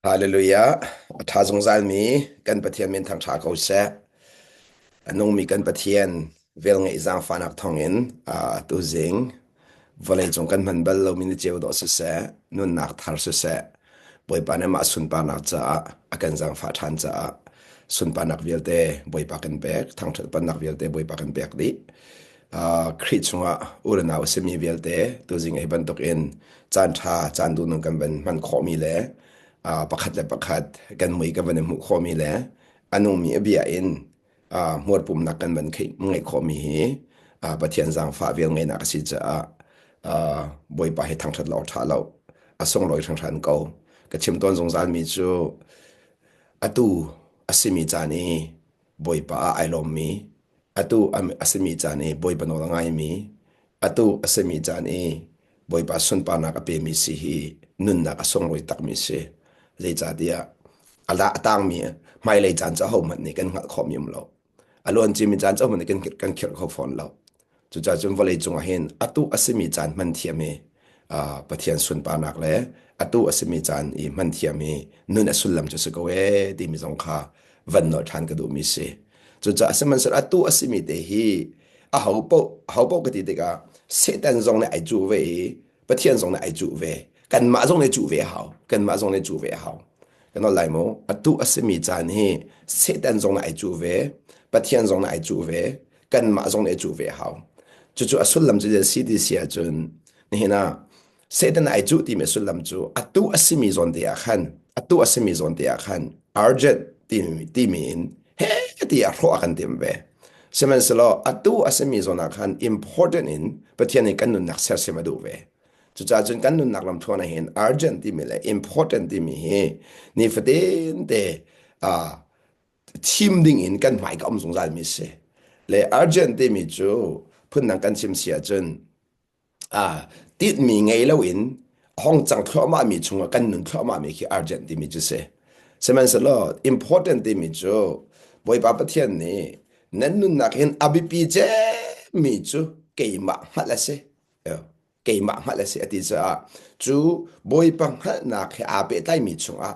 Hallelujah. A ṭha zungzalmi kan Pathian min thangṭha ko seh. A nungmi kan Pathian velngeih zaangfahnak thawngin uh, tuzing vawleicung kan hman bal lomi ni ceu dawh siseh, nunnak thar siseh, Bawipa nih amah sunparnak caah a kan zaangfah ṭhan caah sunparnak vialte Bawipa kan pek, thangṭhat pannak vialte Bawipa kan pek dih. Uh, Khrih chungah u le nau a simi vialte tuzing hi bantukin caan ṭha caan duhnung kan van hman khawhmi le uh, pakhat le pakhat kan mui kan van i hmuh khawhmi le a nungmi a bia in uh, hmurpumnak kan van ngeih khawhmi hi uh, Pathian zaangfah vel ngeihnak a si caah uh, Bawipa hi thangṭhat lo ṭha lo a sunglawi hringhran ko. Ka chim tawn zungzalmi cu atu a simi caan i Bawipa ah ai lawmmi atu a simi caan i Bawipa nawl a ngaimi atu a simi caan i Bawipa sunparnak a pemi si hi nunnak a sunglawi takmi si. Zeicahtiah a la a tangmi hmailei caan cu ahohmanh nih kan hngalh khawhmi um lo. A luan cimi caan cu ahohmanh nih kan kan khirh kho fawn lo. Cucaah cun vawlei cungah hin atu a simi caan hman thiam hi uh, Pathian sunparnak le atu a simi caan i hman thiam hi nun a sullam cu si ko ee timi zong kha van nolh ṭhan ka duhmi si. Cucaah sihmanhsehlaw atu a simi te hi aho paoh aho paoh ka ti tikah Satan zong nih ai cuh ve i Pathian zong nih ai cuh ve. Kanmah zong nih cuh ve a hau. Kanmah zong nih cuh ve a hau. Kan nolh lai mu. Atu a simi caan hi Satan zong nih ai cuh ve, Pathian zong nih ai cuh ve, kanmah zong nih a cuh ve a hau. Cucu a sullam cu si ti si ahcun nihin ah Satan ai cuh timi a sullam cu atu a simi zawn te ah khan atu a simi zawn te ah khan urgent timi, timi in he ti ah hrawh a kan tim ve. Sihmanhsehlaw atu a simi zawn ah khan important in Pathian nih kan nunnak sersiam a duh ve. Cucaah cun kan nunnak lamthluan ah hin urgent timi le important timi hi nifatin te uh, thim ding in kan hmai ka um zungzal mi si. Le urgent timi cu phundang kan chim si ahcun ah tinhmi ngei loin hong cang thluahmah mi chungah kan nun thluahmah mi khi urgent timi cu si. Sihmanhsehlaw important timi cu Bawipa Pathian nih nan nunnak hin a biapi cemmi cu keimah hngalh a si. Keimah hngalh a si a ti caah cu Bawipa hngalhnak he aa pehtlaimi chungah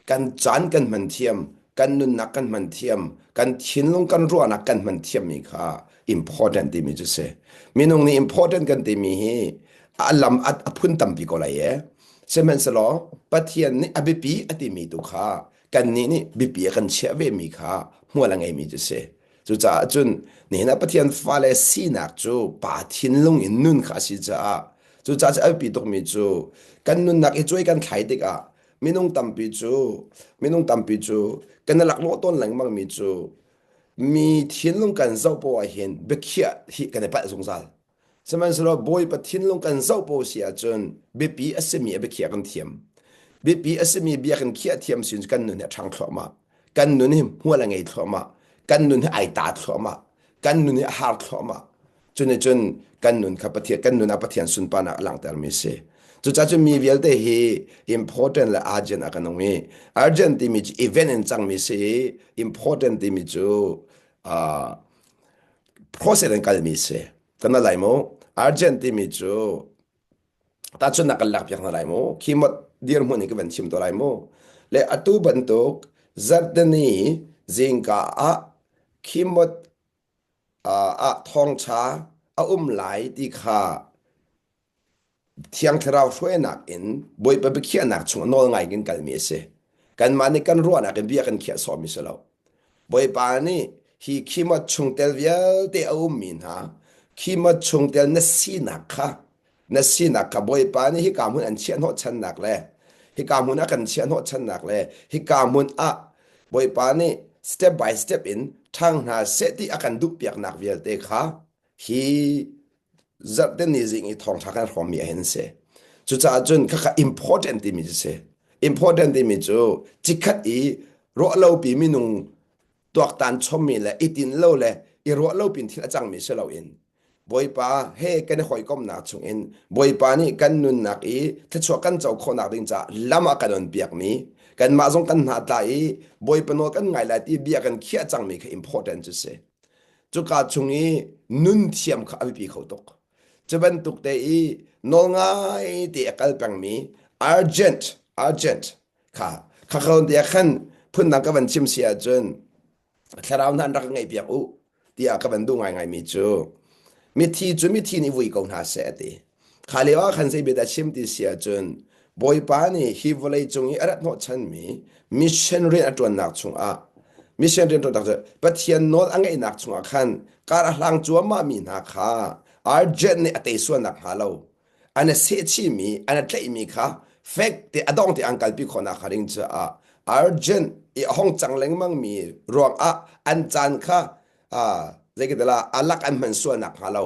kan caan kan hman thiam, kan nunnak kan hman thiam, kan thinlung kan ruahnak kan hman thiammi kha important timi cu si. Minung nih important kan timi hi a lam a phun tampi ko lai e. Sihmanhsehlaw Pathian nih a biapi a timi tu kha kannih nih biapi a kan chiah vemi kha hmual a ngeimi cu si. Cucaah cun nihin ah Pathian fale sinak cu pa thinlung in nun kha a si caah cucaah cu a biapi tukmi cu kan nunnak i cuai kan thlai tikah minung tampi cu minung tampi cu kan i laklawh tawn lengmangmi cu mi thinlung kan zoh poah hin biakhiah hi kan i palh zungzal. Sihmanhsehlaw Bawipa thinlung kan zoh poah si ahcun biapi a simi a biakhiah kan thiam. Biapi a simi bia kan khiah thiam sin kan nun hi a ṭhang thluahmah. Kan nun hi hmual a ngei thluahmah. Kan nun hi ai ta thluahmah. Kan nun hi a har thluahmah. Cunih cun kan nun kha Pathian kan nun ah Pathian sunparnak a langhtermi a si. Cucaah cun mi vialte hi important le urgent ah kan um i urgent timi cu event in cangmi si i important timi cu uh, process in kalmi si. Kan lai mu. Urgent timi cu tahchunhnak kan lakpiak hna lai mu. Khi mot dirhmun in ka van chim to lai mu. Le atu bantuk zarhteni zingka ah khi mot ah thawngṭha a um lai ti kha Thiang Thlarau hruainak in Bawipa biakhiahnak chung nawl ngai in kalmi a si. Kanmah nih kan ruahnak in bia kan khiah sawhmi si lo. Bawipa nih hi khimot chungtel vialte a ummi hna khimot chungtel na sinak kha na sinak kha Bawipa nih hika hmun an chiah hnawhchannak le hika hmun ah kan chiah hnawhchannak le hika hmun ah Bawipa nih step by step in ṭhang hna seh ti a kan duhpiaknak vialte kha hi zarhte ni zing i thawngṭha kan hrawmmi ah hin a si. Cucaah cun khakha important timi cu si. Important timi cu cikhat i ruahlopi minung tuaktan chommi le i tin lo le i ruahlopi in thil a cangmi si loin Bawipa he kan i hawikomhnak chungin Bawipa nih kan nunnak i thluachuah kan co khawhnak ding caah lam a kan onpiakmi kanmah zong kan hna tla i Bawipa nawl kan ngai lai ti bia kan khiah cangmi kha important cu si. Cuka chung i nun thiam kha a biapi kho tuk. Cu bantuk te i nawl ngai te a kal pengmi urgent urgent kha. Khakhawn tiah khan phundang ka van chim si ahcun thlarau hna an rak ngeih piak u tiah ka van duh ngaingai mi cu mithi cu mithi nih vui ko hna seh a ti. Kha lio ah khan zei bia dah chim ti si ahcun Bawipa nih hi vawlei cung i a rat hnawhchanmi mission rian a ṭuannak chungah mission rian ṭuannak cu Pathian nawl a ngeihnak chungah khan kar a hlang cuahmah mi hna kha urgent nih a tei sual nakhnga lo an a sehchihmi an a tlaihmi kha fek te a dong te an kalpi khawhnak hnga ding caah urgent i a hong cang lengmang mi ruangah an caan kha zeikatala a lak an hman sual nakhnga lo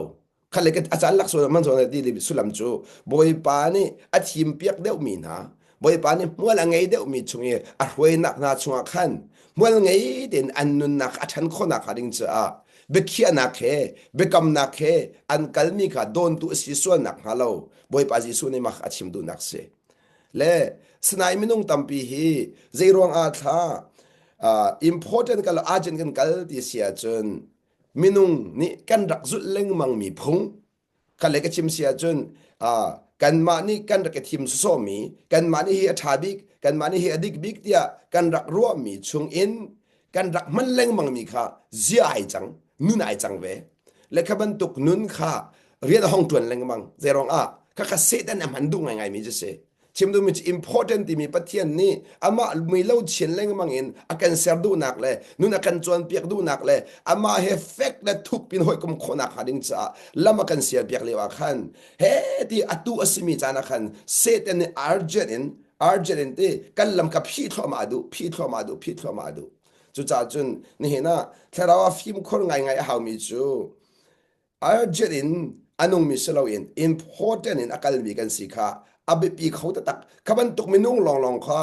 khat le a caan lak sual hman sual ti sullam cu Bawipa nih a thim piak deuhmi hna Bawipa nih hmual a ngei deuhmi chung i a hruainak hna chungah khan hmual ngei tein an nunnak a ṭhan khawhnak hnga ding caah biakhiahnak he biakamnak he an kalmi kha dawntu a si sual nakhnga lo Bawipa Jesuh nih mah a chim duhnak si. Le Sinai minung tampi hi zei ruangah thla uh, important kal urgent kan kal ti si ahcun minung nih kan rak zulh lengmangmi phung Kha le ka chim si ahcun kanmah nih kan rak i thim sawsawhmi, kanmah nih hi a ṭha bik, kanmah nih hi a dik bik tiah kan rak ruahmi chungin kan rak hman lengmangmi kha zia ai cang, nun ai cang ve. Le kha bantuk nun kha rian a hong ṭuan lengmang. Zeiruang ah khakha Satan a hman duh ngaingaimi cu si. Chim duhmi cu important timi Pathian nih amah mui lo chin lengmang in a kan ser duhnak le nun a kan cawnpiak duhnak le amah he fek le thuk pin hawikom khawhnak hnga ding caah lam a kan sialpiak lio ah khan he ti atu a simi caan ah khan Satan nih urgent in urgent in ti kan lam ka phih thluahmah a duh phih thluahmah a duh phih thluahmah a duh cucaah cun nihin ah thlarau ah fimkhur ngaingai a haumi cu urgent in a nungmi si loin important in a kalmi kan si kha a biapi kho taktak kha bantuk minung lawnglawng kha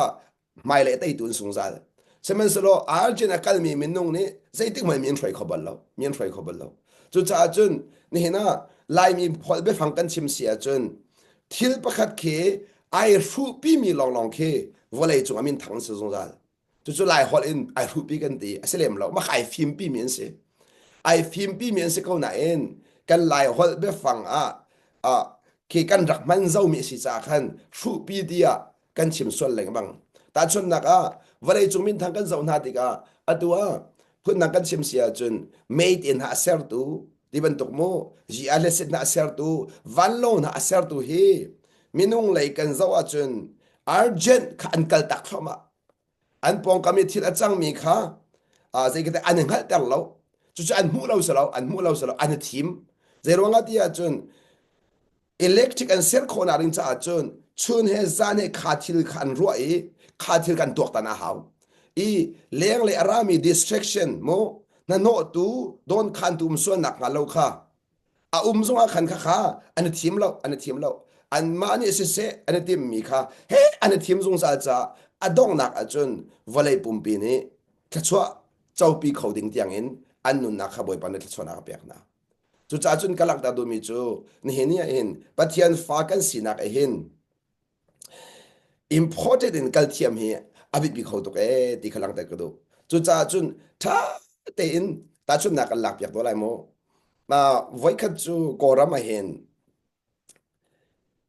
hmailei teitu an sungzal sihmanhsehlaw urgent a kalmi minung nih zeitik hmanh mi an hruai kho bal lo mi an hruai kho bal lo cucaah cun nihin ah laimi holh biafang kan chim si ahcun thil pakhat khi ai hruhpimi lawnglawng khi vawlei cung ah min thang an si zungzal Cucu Lai holh in ai hruhpi kan ti. A si lem lo. Mah ai fimpi mi an si. Ai fimpi mi an si ko nain kan Lai holh biafang ah ah khi kan rak hman zomi a si caah khan hruhpi tiah kan chim sual lengmang. Tahchunhnak ah vawleicung minthang kan zoh hna tikah atu ah phundang kan chim si ahcun made in hna a sertu ti bantuk mu GR le sit hna a sertu vanlawng hna a sertu hi minung lei kan zoh ahcun urgent kha an kal tak thluahmah an pawngkam i thil a cangmi kha zei ka an i hngalhter lo cucu an hmuh lo si lo an hmuh lo si lo an i thim zei ruangah ti ahcun electric an ser khawhnak ding caah cun chun he zan he kha thil kha an ruah i kha thil kan tuaktan a hau i lenglei a rami distraction mu hnahnawhtu dawnkhantu um sualnak hnga lo kha a um zongah khan kha kha an i thim lo an i thim lo anmah nih siseh an i timmi kha he an i thim zungzal caah a donghnak ahcun vawlei pumpi nih thluachuah copi kho ding tiangin an nunnak kha Bawipa nih thluachuahnak a pek hna. Cucaah cun ka langhter duhmi cu nihin ni ah hin Pathian fa kan sinak ah hin Important in kal thiam hi a biapi kho tuk ee ti kha langhter ka duh. Cucaah cun ṭha tein tahchunhnak kan lakpiak tuah lai mu. Voikhat cu Kawlram ah hin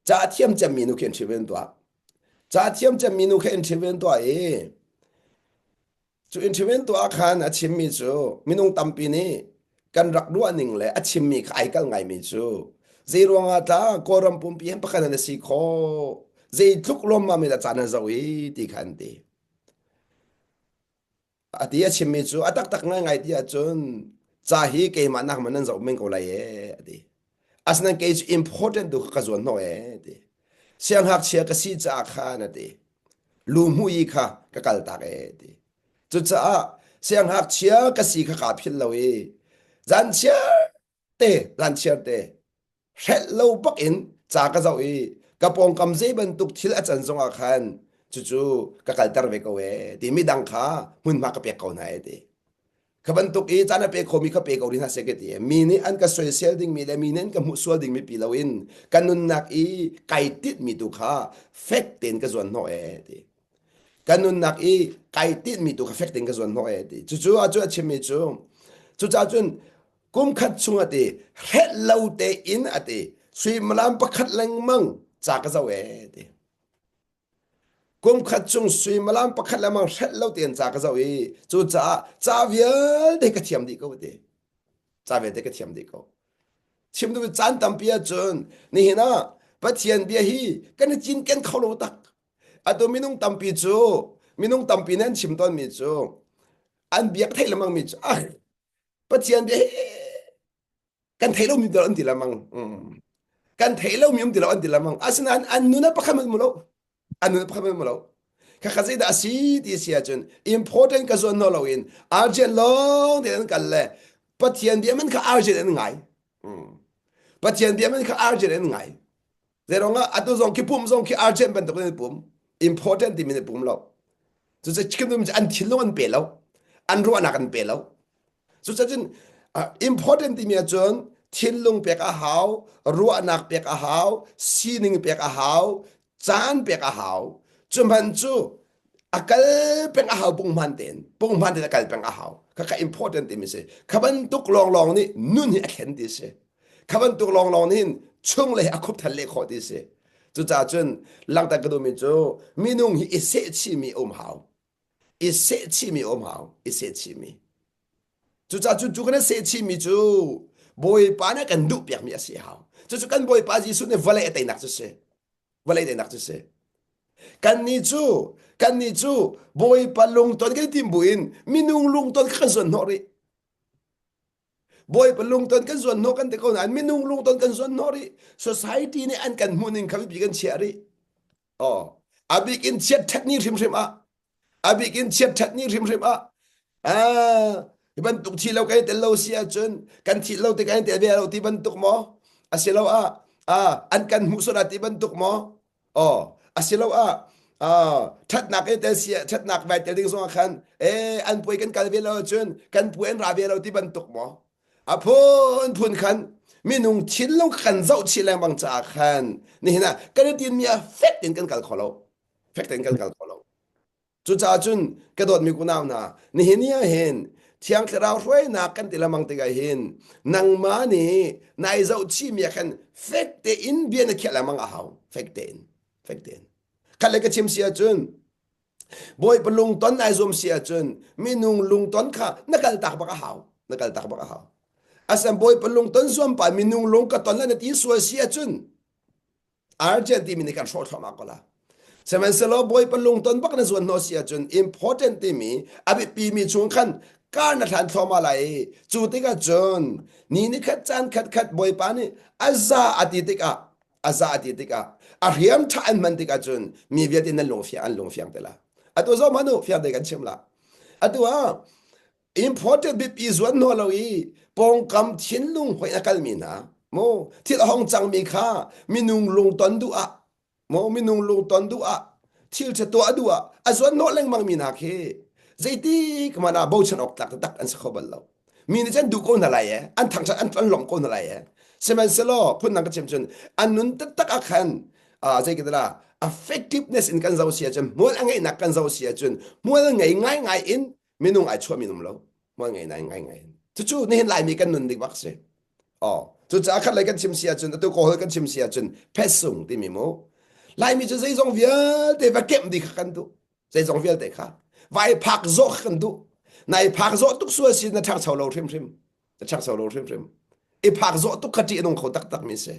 ca a thiam cemmi nu khi an ṭhi tuah. Ca a thiam cemmi nu khi an ṭhi tuah i Cu interview tuah khan a chimmi cu minung tampi nih kan rak ruah ning le a chimmi kha ai kal ngaimi cu zei ruangah tla Kawlram pumpi hin pakhat an si khawh zeitluk lawmmam in a caan an zoh i ti kha an ti. A ti a chimmi cu a taktak ngaingai ti ahcun ca hi keimah nak man nan zoh men ko lai ee a ti. Asinain kei cu important tu kha ka zuan hnawh ee ti. Siangngakchia ka si caah khan a ti. Lu hmu i kha ka kal tak ee ti. Cucaah siangngakchia ka si kha kaa philh lo i zanchiar te zanchiar te hrelh lo bak in ca ka zoh i ka pawngkam zei bantuk thil a can zongah khan cucu ka kalter ve ko ee ti midang kha hmunhma ka pek ko hna ee ti. Kha bantuk i caan a pe khomi kha pe ko rih hna seh ka ti. Mi nih an ka soisel dingmi le mi nih an ka hmuh sual dingmi pi loin ka nunnak i kai tinhmi tu kha fek tein ka zuan hnawh ee ti. Ka nunnak i kai tinhmi tu kha fek tein ka zuan hnawh ee ti. Cucu a cu a chimmi cu cucaah cun kum khat chung a ti hrelh lo tein a ti suimilam pakhat lengmang ca ka zoh ee ti. Kum khat chung suimilam pakhat lemang hrelh lo tein ca ka zoh i cucaah ca vialte ka thiam dih ko ti. Ca vialte ka thiam dih ko. Chim duh caan tampi ahcun nihin ah Pathian bia hi kan i cinken kho lo tak. Atu minung tampi cu minung tampi nih an chim tawnmi cu an biak theih lengmang mi cu ah Pathian bia hi kan thei lomi an ti lengmang. Kan thei lomi um ti lo an ti lengmang. Asinain an nun ah pakhat hmanh mu lo. An nun ah pakhat hmanh mu lo. Khakha zeidah a si ti si ahcun important ka zuan no loin urgent lawng tein an kal le Pathian bia man kha urgent an ngai. Pathian bia man kha urgent an ngai. Zeiruangah atu zong khi pum zong khi urgent bantuk in pum important timi in pum lo. Cucu an thinlung an pe lo. An ruahnak an pe lo. Cucun important timi ahcun thinlung pek a hau, ruahnak pek a hau, sining pek a hau, caan pek a hau. Cu hman cu a kal peng a hau punghman tein, punghman tein a kal peng a hau. Khakha important timi si. Kha bantuk lawnglawng nih nun hi a thlen ti si. Kha bantuk lawnglawng nih hin chung le hi a khup than leh khawh ti si. Cucaah cun langhter ka duhmi cu minung hi i sehchihmi um hau. I sehchihmi um hau i sehchihmi cucaah cu cu kan i sehchihmi cu Bawipa nih kan duh piakmi a si hau cucu kan Bawipa Jesuh nih vawlei a teinak cu si vawlei teinak cu si kannih cu kannih cu Bawipa lungton kan i tim buin minung lungton kha kan zuan hnawh rih Bawipa lungton kan zuan hnawh kan ti ko nain minung lungton kan zuan hnawh rih society nih an kan hmuh ning kha biapi kan chiah rih Oh, a bik in chiat ṭhat ni hrimhrim ah a bik in chiat ṭhat ni hrimhrim ah ah hi bantuk thi lo kai tel lo si ahcun kan thi lo te kai tel ve lo ti bantuk maw asilo ah ah an kan hmuh sona ti bantuk maw oh asilo ah ah ṭhatnak i tel si ṭhatnak vai tel ding zong ah khan eh an puai kan kal ve lo ahcun kan puai an ra ve lo ti bantuk maw A phunphun khan minung thinlung kan zoh chih lengmang caah khan nihin ah kan i tinmi ah fek tein kan kal kho lo. Fek tein kan kal kho lo. Cucaah cun ka dawtmi kunau hna, nihin ni ah hin Thiang Thlarau hruainak kan ti lengmang tikah hin nangmah nih nai zoh chihmi ah khan fek tein bia na khiah lengmang a hau. Fek tein. Fek tein. Khat le ka chim si ahcun Bawipa lungton ai zuam si ahcun minung lungton kha na kaltak bak a hau. Na kaltak bak a hau. Asan Bawipa lungton zuam pa minung lung ka ton la na ti sual si ahcun urgent timi nih kan hrawh thluahmah ko la. Sihmanhsehlaw Bawipa lungton bak na zuan hnawh si ahcun important timi a biapi mi chung khan kar na hlan thluahmah lai i cu tikah cun ni ni khat caan khat khat Bawipa nih a za a ti tikah a za ti tikah a hriam ṭha an hman tikah cun mi vialte nan lung fiang an lung fiang te la atu zo manu fiang te kan chim la atu ah important bipi zuan hno lo i pawngkam thinlung hoi a kalmi hna mu thil a hong cangmi kha minung lungton duh ah mu minung lungton duh ah thil ṭha tuah duh ah a zuan hnawh lengmang mi hna khi zeitik hmanh ah bochan awk tlak taktak an si kho bal lo mi nih cun duh ko hna lai e an thangṭhat an an lawmh ko hna lai e sihmanhsehlaw phundang ka chim cun an nun taktak ah khan zei ka la effectiveness in kan zoh si ahcun hmual a ngeihnak kan zoh si ahcun hmual ngei ngai ngai in minung ai chuah minum lo hmual ngei ngai ngai ngai cucu nihin laimi kan nun dik bak si oh cucaah khat lei kan chim si ahcun atu kawl kan chim si ahcun phesung timi mu laimi cu zeizong vialte va kemh dih kha kan duh zeizong vialte kha vai phak zawh kha kan duh nai phak zawh tuk sual si na ṭhangcho lo hrimhrim na ṭhangcho lo hrimhrim i phak zawh tuk kha ṭih a nung kho taktak mi si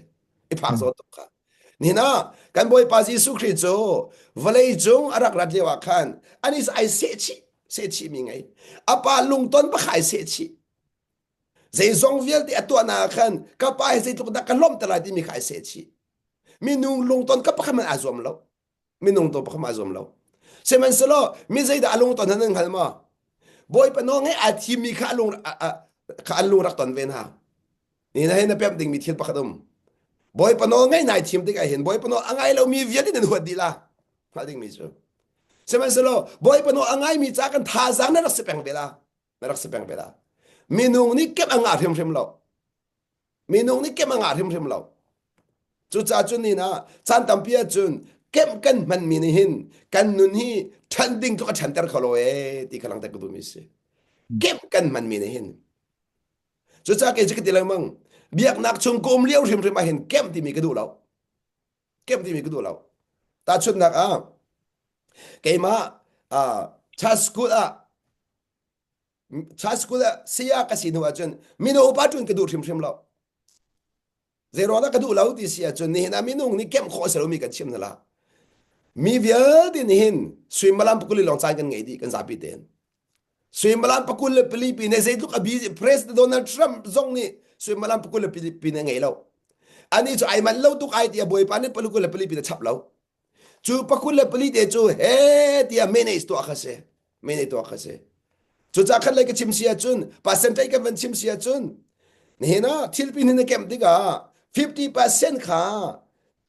i phak zawh tuk kha nihin ah kan Bawipa Jesuh Khrih cu vawlei cung a rak rat lio ah khan anih ai sehchih sehchih mi ngei a pa lungton pakha ai sehchih zeizong vialte a tuahnak ah khan ka pa hi zeitluk dah ka lawmh te lai timi kha ai sehchih minung lungton ka pakhat hmanh aa zuam lo minung to pakhat aa zuam lo sihmanhsehlaw mi zeidah a lungton nan hngal maw bawipa nawl ngeih aa thimmi kha a lung kha an lung rak ton ve hna ni na hin na pemh dingmi thil pakhat um bawipa nawl ngeih nai thim tikah hin bawipa nawl a ngai lomi vialte nan huat dih la hngalh dingmi cu sihmanhsehlaw bawipa nawl a ngaimi ca kan thazaang na rak si peng ve la na rak si peng ve la minung nih kemh a ngah hrimhrim lo Minung nih kemh a ngah hrimhrim lo. Cucaah cun ni ah caan tampi ahcun kemh kan hmanmi nih hin kan nun hi ṭhan ding tluk a ṭhanter kho lo ee ti kha langhter ka duhmi si. Kemh kan hmanmi nih hin. Cucaah kei cu ka ti lengmang biaknak chung ka um lio hrimhrim ah hin kemh timi ka duh lo. Kemh timi ka duh lo. Tahchunhnak ah. Keimah uh, church school ah church school ah saya ka si hnu ahcun mino upa ṭuan ka duh hrimhrim lo. Zeiruang dah ka duh lo ti si ahcun nihin ah minung nih kemh khawh a si lomi kan chim hna la. Mi vialte nihin suimilam pakul lawng caan kan ngei dih kan zapi tein. Suimilam pakul le pali pi ne zeitluk a busy President Donald Trump zong nih suimilam pakul le pali pi ne ngei lo. Ani cu ai manh lo tuk ai ti a bawipa nih pakul le pali pi ne chap lo. Cu pakul le pali te cu he tiah manage tuah kha si. Manage tuah kha si. Cucaah khat lei ka chim si ahcun percentage kan van chim si ahcun nihin ah thil pin hin na kemh tikah 50% kha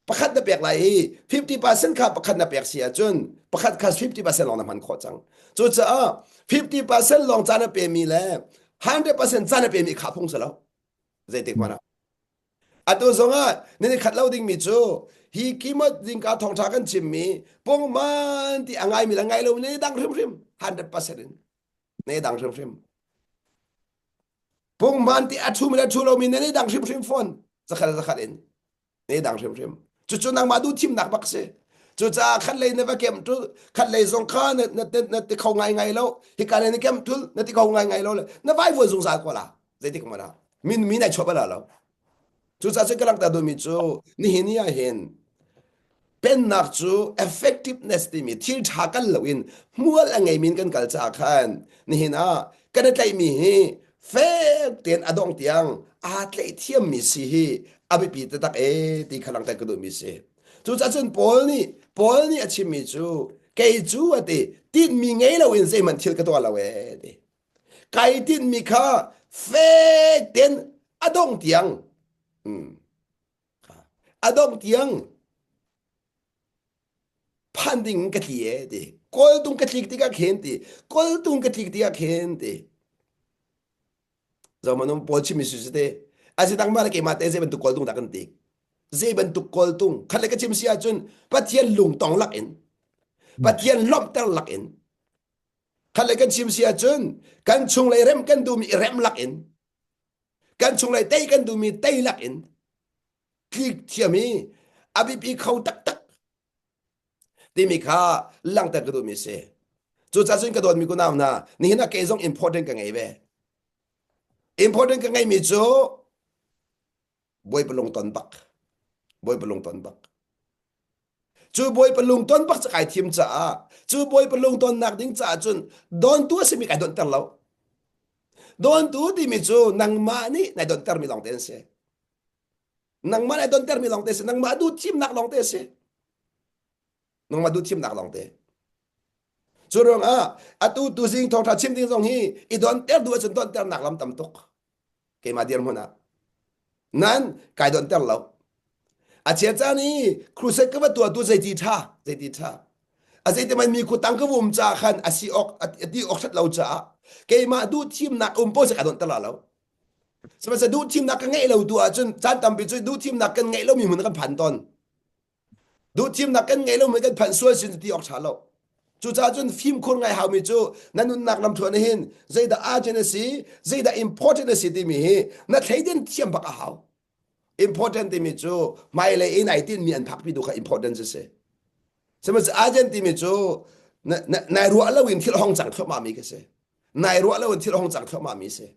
pakhat na pek lai i 50% kha pakhat na pek si ahcun pakhat kha 50% lawng na hman khawh cang. Cucaah 50% lawng caan a pemi le 100% caan a pemi kha phung si lo. Zeitik hmanh ah. Atu zongah nan i khat lo dingmi cu hi kimot zingka thawngṭha kan chimmi pungman ti a ngaimi le ngai lo ne dang hrimhrim 100% in ne dang hrimhrim. Pungman ti a ṭhumi le ṭhu lomi ne dang hrimhrim fawn zakhat zakhat in ne dang hrimhrim. Cucu nangmah duh thimnak bak si. Cucaah khat lei na va kem tul khat lei zong kha na na na ti kho ngai ngai lo hika lei na kem tul na ti kho ngai ngai lo le na vai vuan zungzal ko la zeitik hmanh ah min min ai chuah bal lo. Cucaah cun ka langhter duhmi cu nihin ni ah hin pennak cu effectiveness timi thil ṭha kal loin hmual a ngeimi in kan kal caah khan nihin ah kan i tlaihmi hi fek tein a dongh tiang aa tlaih thiammi si hi a biapi taktak e ti kha langhter ka duhmi si. Cucaah cun Paul nih Paul nih a chimmi cu kei cu a ti tinhmi ngei loin zeihmanh thil ka tuah lo e ti. Kai tinhmi kha fek tein a dongh tiang a dongh tiang phan ding ka tli e ti. Kawltung ka tlik tikah khin ti. Kawltung ka tlik tikah khin ti. Zohmanung Paul chimmi su te. Asi dang ma le keimah te zei bantuk kawltung dah kan ti. Zei bantuk kawltung khat le ka chim si ahcun Pathian lungtong lak in Pathian lawmhter lak in khat le kan chim si ahcun kan chunglei rem kan duhmi i rem lak in kan chunglei tei kan duhmi tei lak in tlik thiam i a biapi kho taktak timi kha langhter ka duhmi si. Cucaah cun ka dawtmi kunau hna, nihin ah kei zong important ka ngei ve. Important ka ngeimi cu Bawipa lungton bak. Bawipa lungton bak. Cu Bawipa lungton bak cu kai thim caah, cu Bawipa lungtonnak ding caah cun dawntu a simi kai donhter lo. Dawntu timi cu nangmah nih nai donhtermi lawngte an si. Nangmah nai donhtermi lawngte a si. Nangmah duh thimnak lawngte a si. Nangmah duh thimnak lawngte. Cu ruangah atu tuzing thawngṭha chim ding zong hi i donter duh ahcun donternak lam tam tuk. Keimah dirhmun ah. Nan kai donter lo. A chia caan i crusade ka va tuah tu zeiti ṭha, zeiti ṭha. A zeiti man mi kutang ka vum ca khan a si awk a ti awk ṭhat lo caah keimah duh thimnak um po se ka donter la lo. Sihmanhsehlaw duh thimnak ka ngeih lo tu ahcun caan tampi cu duh thimnak kan ngeih lomi hmun kan phan tawn. Duhthimnak kan ngeih lomi kan phanh sual sin ti awk ṭha lo. Cucaah cun fimkhur ngai haumi cu na nunnak lamthluan hin zeidah urgent a si, zeidah important a si timi hi na thleiden thiam bak a hau. Important timi cu hmailei in ai tinmi an phakpi tu kha important a si. Sihmanhsehlaw urgent timi cu na, na, nai ruah loin thil hong cang thluahmah mi kha si. Nai ruah loin thil hong cang thluahmah mi si.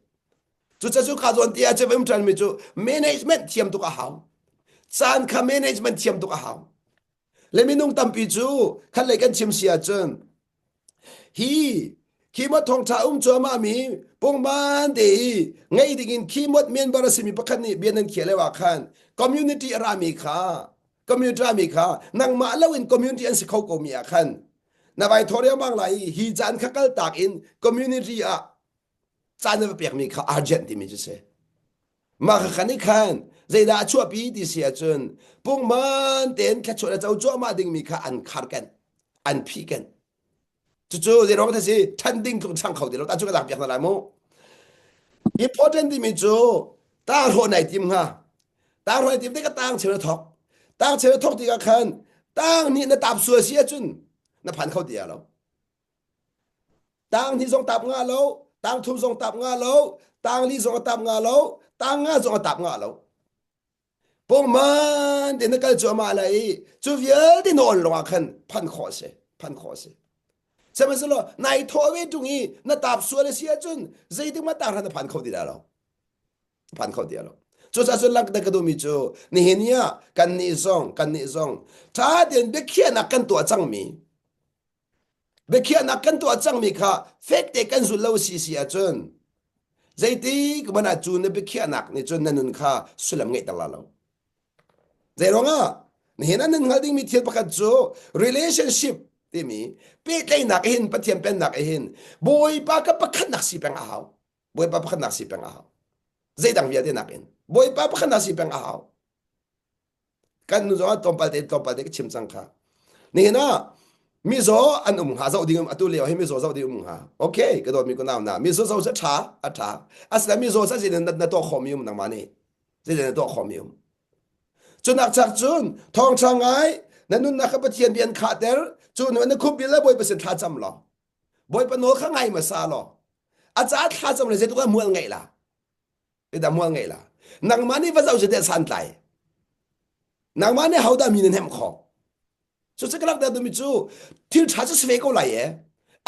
Cucaah cu ka zawn ti ah cun um mi cu management thiam tuk a hau. Caan kha management thiam tuk a hau. Le minung tampi cu khat lei kan chim si ahcun hi khimot thawngṭha um cuahmah mi pungman te i ngei dingin khimot member a simi pakhat nih bia nan khiah lio ah khan community a rami kha community rami kha nangmah loin community an si kho ko mi ah khan na vai thawh riangmang lai i hi caan kha kal tak in community ah caan na va pekmi kha urgent timi cu si. Mah kha kan i khan zeidah a chuahpi ti si ahcun pungman tein thluachuah le co cuahmah dingmi kha an khar kenh, an phih kenh. Cucu zeiruang dah si ṭhan ding tluk chang kho ti lo. Ta cu ka lak piak hna lai mu. Important timi cu tang hrawh nai tim hnga. Tang hrawh nai tim tikah tang cheu na thok. Tang cheu na thok tikah khan tang nih na tap sual si ahcun na phan kho ti lo. Tang hnih zong tap nga lo, tang thum zong tap nga lo, tang li zong a tap nga lo, tang nga zong a tap nga lo. Pungman te na kal cuahmah lai i cu vialte na on lawngah khan phanh khawh a si. Phan khawh a si. Sihmanhsehlaw nai thawh ve ṭung i na taap sual a si ahcun zeitik ma tang hran na phan kho ti dah lo. Phan kho ti lo. Cucaah cun langhter ka duhmi cu nihin ni ah kannih zong kannih zong ṭha tein biakhiahnak kan tuah cangmi biakhiahnak kan tuah cangmi kha fek te kan zul lo si si ahcun zeitik hmanh ah cu na biakhiahnak nih cun na nun kha sullam ngeihter la lo. Zeiruangah nihin ah nan hngalh dingmi thil pakhat cu relationship timi pehtlaihnak hin Pathian pennak hin Bawipa ka pakhatnak si peng a hau. Bawipa pakhatnak si peng a hau. Zeidang vialte nakin Bawipa pakhatnak si peng a hau. Kan nu zong ah tlawmpal te tlawmpal te ka chim cang kha. Nihin ah mizaw an um hnga zoh ding atu lio hi mizaw zoh ding um hnga. Okay, ka dawtmi ka nau na mizaw zoh cu tha a tha. Asinain mizaw sa zin na na tuah khawhmi um nangmah nih. Zeitin na tuah khawhmi um. Cunak chak cun thawngṭha ngai na nunnak kha Pathian bia an khahter cu nu na khup bil le Bawipa sin thla cam law Bawipa nawl kha ngai hmasa law a caah thla cam le zeitluk ah mual ngeih la dah mual ngeih la nangmah nih va zoh cu deh santlai nangmah nih hodah mi na hnemh khawh cucu ka langhter duhmi cu thil ṭha cu si ve ko lai e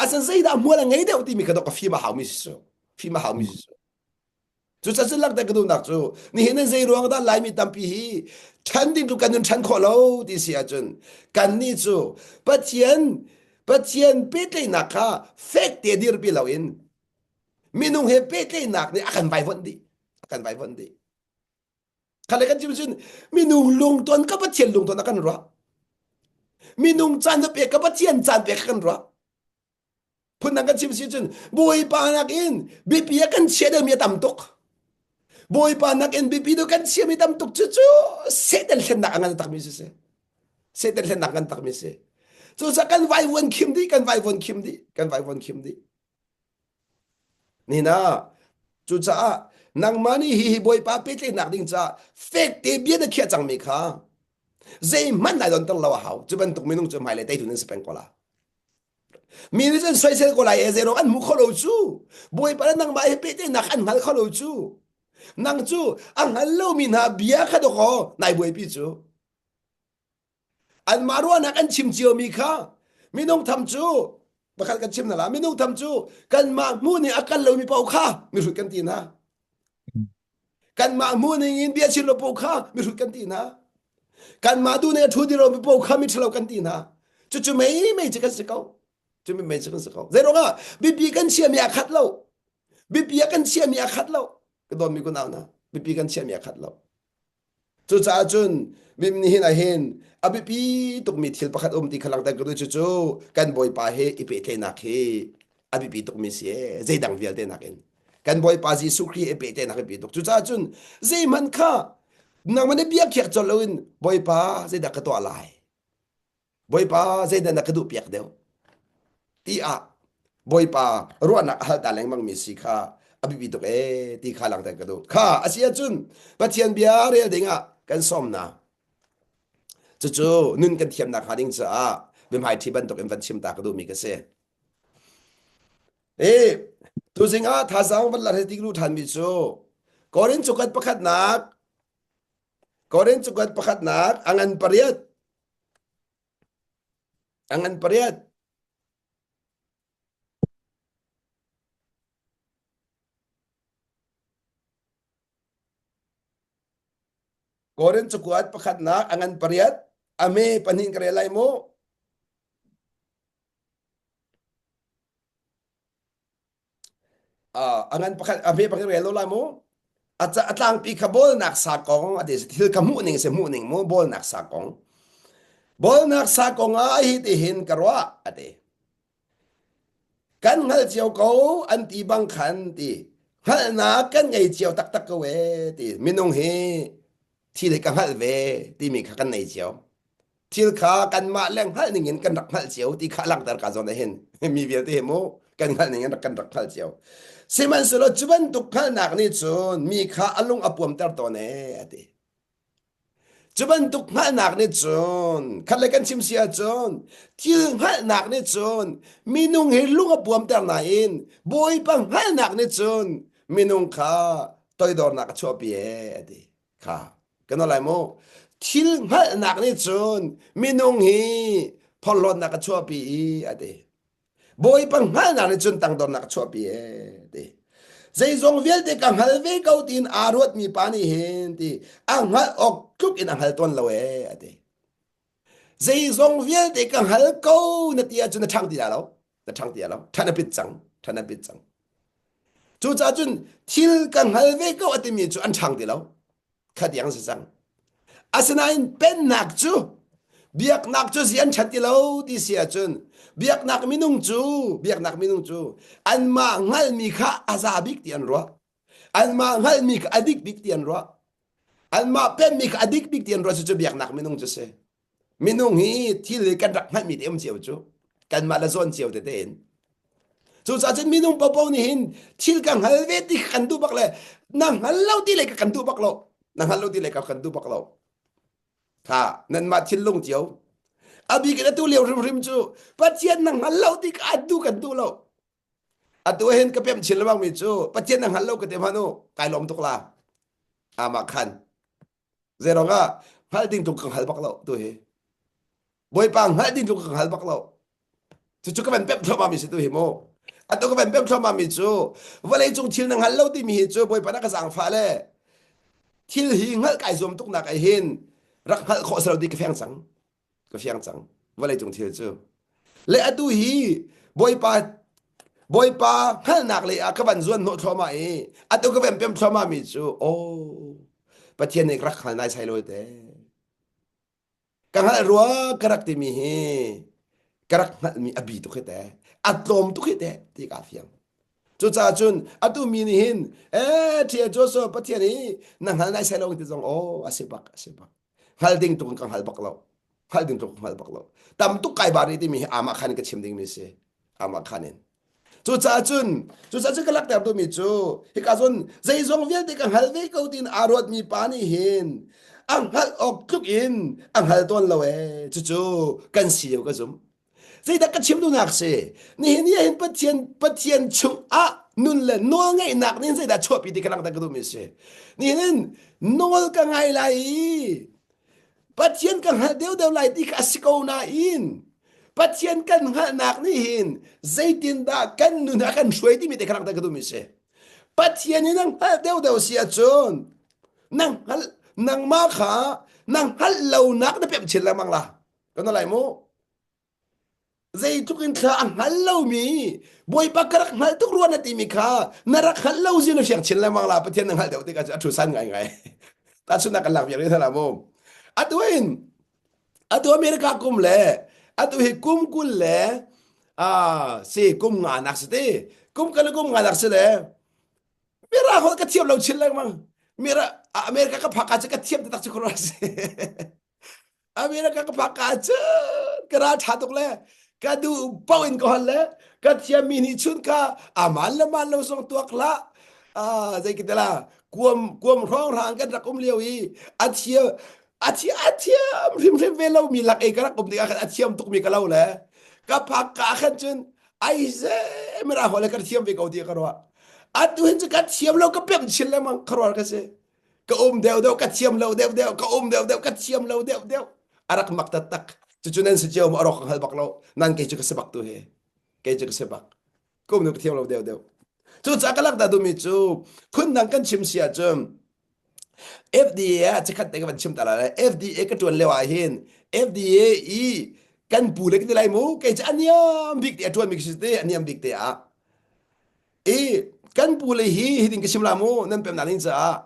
asan zeidah mual a ngei deuh timi kha dok ka fim a haumi si cu fim a haumi si cu Cucaah cun langhter ka duhnak cu nihin in zei ruang dah Laimi tampi hi ṭhan ding cu kan nun ṭhan khawh lo ti si ahcun kannih cu Pathian Pathian pehtlaihnak kha fek te dirpi loin minung he pehtlaihnak nih a kan vaivuanh dih a kan vaivuanh dih khale kan chim cun minung lungton ka Pathian lungton a kan ruah minung caan na pek ka Pathian caan pek ka kan ruah Phundang kan chim si cun Bawipa nakin biapi ah kan chia deuhmi a tam tuk. Bawipa nakin biapi deuh kan chiami tam tuk cu cu Satan hlennak a ngan takmi si si. Satan hlennak ngan takmi si. Cucaah kan vaivuan khim dih, kan vaivuan khim dih, kan vaivuan khim dih. Nina cucaah nangmah nih hi hi Bawipa pehtlaihnak ding caah fek te bia na khiah cangmi kha zeihmanh nai donter lo a hau. Cu bantuk minung cu hmailei teitu nan si peng ko la. Mi nih cun soisel ko lai e zeirong an hmu kho lo cu. Bawipa le nangmah he pehtlaihnak an hngal kho lo cu. Nang cu a hngal lomi hna bia kha dawkaw nai buaipi cu. Anmah ruahnak an chim ciomi kha minung tham cu pakhat kan chim hna la minung tham cu kanmah hmuh ning a kal lomi paoh kha mihrut kan ti hna. Kanmah hmuh ning in bia chim lo paoh kha mihrut kan ti hna. Kanmah duh ning a ṭhu diro mi paoh kha miṭhalo kan ti hna. Cucu mei mei cu kan si ko. Cu mei mei cu kan si ko. Zeiruangah biapi kan chiami a khat lo. Biapi ah kan chiami a khat lo. Ka dawtmi kunau hna, biapi kan chiami a khat lo. Cucaah cun nihin ah hin a biapi tukmi thil pakhat um ti kha langhter ka duh cucu kan Bawipa he i pehtlaihnak hi a biapi tukmi si ee zeidang vialte nakin kan Bawipa Jesuh Khrih he i pehtlaihnak a biapi tuk. Cucaah cun zeihmanh kha nangmah nih bia khiak colh loin Bawipa zeidah ka tuah lai? Bawipa zeidah na ka duhpiak deuh tiah Bawipa ruahnak a hal ta lengmangmi si kha a biapi tuk ee ti kha langhter ka duh. Kha a si ahcun Pathian bia rel dingah kan sawm hna. Cucu nun kan thiamnak hnga ding caah biahmaiṭhi bantuk in van chim ta ka duhmi ka si. E, tuzing ah thazaang van la tik lu ṭhanmi cu Korin cukat pakhatnak Korin cukat pakhatnak a ngan pariat A ngan pariat. Korin cakuat pakhatnak a ngan pariat. A me pahnih ka rel lai mu. A ngan pakhat a hme pakhat rel lo lai mu a a tlangpi kha bawlnak sa kong a ti thil kha hmuh ning si hmuh ning mu bawlnak sa kong bawlnak sa kong ah hi ti hin ka ruah a ti kan hngal cio ko an ti bang khan ti hngalhnak kan ngei cio taktak ko e ti minung hi thil hi ka hngalh ve timi kha kan nei cio thil kha kanmah le hngalh ning in kan rak hngalh cio ti kha langhter ka zawn hin mi vialte hi mu kan hngalh ning in rak kan rak hngalh cio sihmanhsehlaw cu bantuk hngalhnak nih cun mi kha a lung a puamter tawn ee a ti cu bantuk hngalhnak nih cun khat le kan chim si ahcun thil hngalhnak nih cun minung hi lung a puamter nain bawipa hngalhnak nih cun minung kha toidornak a chuahpi ee a ti kha kan lai mu thil hngalhnak nih cun minung hi. Phorhlawtnak a chuahpi i a ti. Bawipa hngalhnak nih cun tangdornak a chuahpi e ti. Zeizong vialte ka hngal ve ko tiin aa ruatmi pa nih hin ti a hngalh awk tluk in a hngal tawn lo e a ti. Zeizong vialte ka hngal ko na ti ahcun na ṭhang ti la lo. Na ṭhang ti lo. Ṭhan a pit cang. Ṭhan a pit cang. Cucaah cun thil ka hngal ve ko a timi cu an ṭhang ti lo. Kha tiang si cang. Asinain pennak cu biaknak cu zi an ṭhat ti lo ti si ahcun biaknak minung cu biaknak minung cu anmah hngalhmi kha a za bik ti an ruah. Anmah hngalhmi kha a dik bik ti an ruah. Anmah penmi kha a dik bik ti an ruah cu biaknak minung cu si. Minung hi thil hi kan rak hngalhmi te um cio cu kanmah le zawn cio tete in. Cucaah cun minung popo nih hin thil ka hngal ve ti kan duh bak le na hngal lo ti le ka kan duh bak lo. Na hngal lo ti le ka kan duh bak lo. Kha nanmah thinlung cio. A bik in atu lio hrimhrim cu Pathian na hngal lo ti ka duh kan duh lo. Atu hin ka pem chin lengmang mi cu Pathian na hngal lo ka te hmanh u kai lawm tuk la. Amah khan. Zeirong ah hngalh ding tluk ka hngal bak lo tu hi. Bawipa hngalh ding tluk ka hngal bak lo. Cucu ka van pemh thluahmah mi si tu hi mu. Atu ka van pemh thluahmah mi cu vawlei cung thil na hngal lo timi hi cu Bawipa na ka zaangfah le thil hi hngalh kai zuam tuk nak ai hin rak hngalh khawh si lo ti ka fiang cang. Ka fiang cang. Vawlei cung thil cu. Le atu hi Bawipa Bawipa hngalhnak lei ah ka van zuan hnawh thluahmah i atu ka van pem thluahmah mi cu oh Pathian nih rak hngal nai sai lo te. Ka hngalh rua ka rak timi hi ka rak hngalhmi a bi tuk hi te a tlawm tuk hi te ti ka fiang. Cucaah cun atu mi nih hin eh ṭhia Joshua Pathian hi na hngal nai sai lo ti zong oh a si bak a si bak. Hngal ding tuk in ka hngal bak lo. Hngal ding tuk ka hngal bak lo. Tam tuk kai bar timi hi amah khan in ka chim ding mi si. Amah khan in. Cucaah cun cucaah cun ka lakter duhmi cu hika zawn zeizong vialte ka hngal ve ko tiin aa ruatmi pa nih hin a hngalh awk tluk in a hngal tawn lo ee. Cucu kan si lio ka zum. Zeidah ka chim duhnak si? Nihin ni hin Pathian Pathian chung ah nun le nawlngaihnak nih zeidah chuahpi ti ka langhter ka duhmi si. Nihin hin nawl ka ngai lai i Pathian ka hngalh deuhdeuh lai ti kha a si ko nain Pathian kan hngalhnak nih hin zeitindah kan nun a kan hruai timi te kha langhter ka duhmi si. Pathian in nang hngalh deuhdeuh si ahcun nang hngalh nangmah kha nang hngalh lonak na pemh chin lengmang la. Kan lai mu. Zeitluk in thla a hngal lomi Bawipa ka rak hngalh tuk rua na timi kha na rak hngalh lo zin na fiang chin lengmang la Pathian na hngalh deuh tikah a thu san ngaingai. Tahchunhnak kan lak viar rih hna mu. Atu in atu America kum le atu hi kum 20 le ah si kum nga nak si ti kum kal kum nga nak si le mira hol ka thiam lo chin lengmang mira America ka phak ah ka thiam taktak cu khua si America ka phak ka cun ka ral ṭha tuk le ka duh paoh in ka hol le ka thiammi nih chun ka aman le man lo zong tuak hlah ah zei ki tela kuam kuam hrawng hrang kan rak um lio i a thiam a thiam a thiam hrimhrim ve lo mi lak ei ka rak um tikah khan a thiam tuk mi ka lo le ka phak ka khan cun ai ze mira hol le ka thiam ve ko ti ka ruah atu hin cu ka thiam lo ka pem chin lengmang ka ruah ka si ka um deuh deuh ka thiam lo deuh deuh ka um deuh deuh ka thiam lo deuh deuh a rak mak taktak cucu nan si cio ma a rawk ka hngal bak lo nan kei cu ka si bak tu hi kei cu ka si bak kum nu ka thiam lo deuh deuh cucaah ka lak dah duhmi cu phundang kan chim si ahcun FDA ah chikkhat te ka van chim ta lai FDA ka ṭuan lio ah hin FDA i kan pu le ka ti lai mu kei cu a niam bik te a ṭuanmi ka si te a niam bik te ah I kan pu le hi hitin ka chim la mu nan pemnak ding caah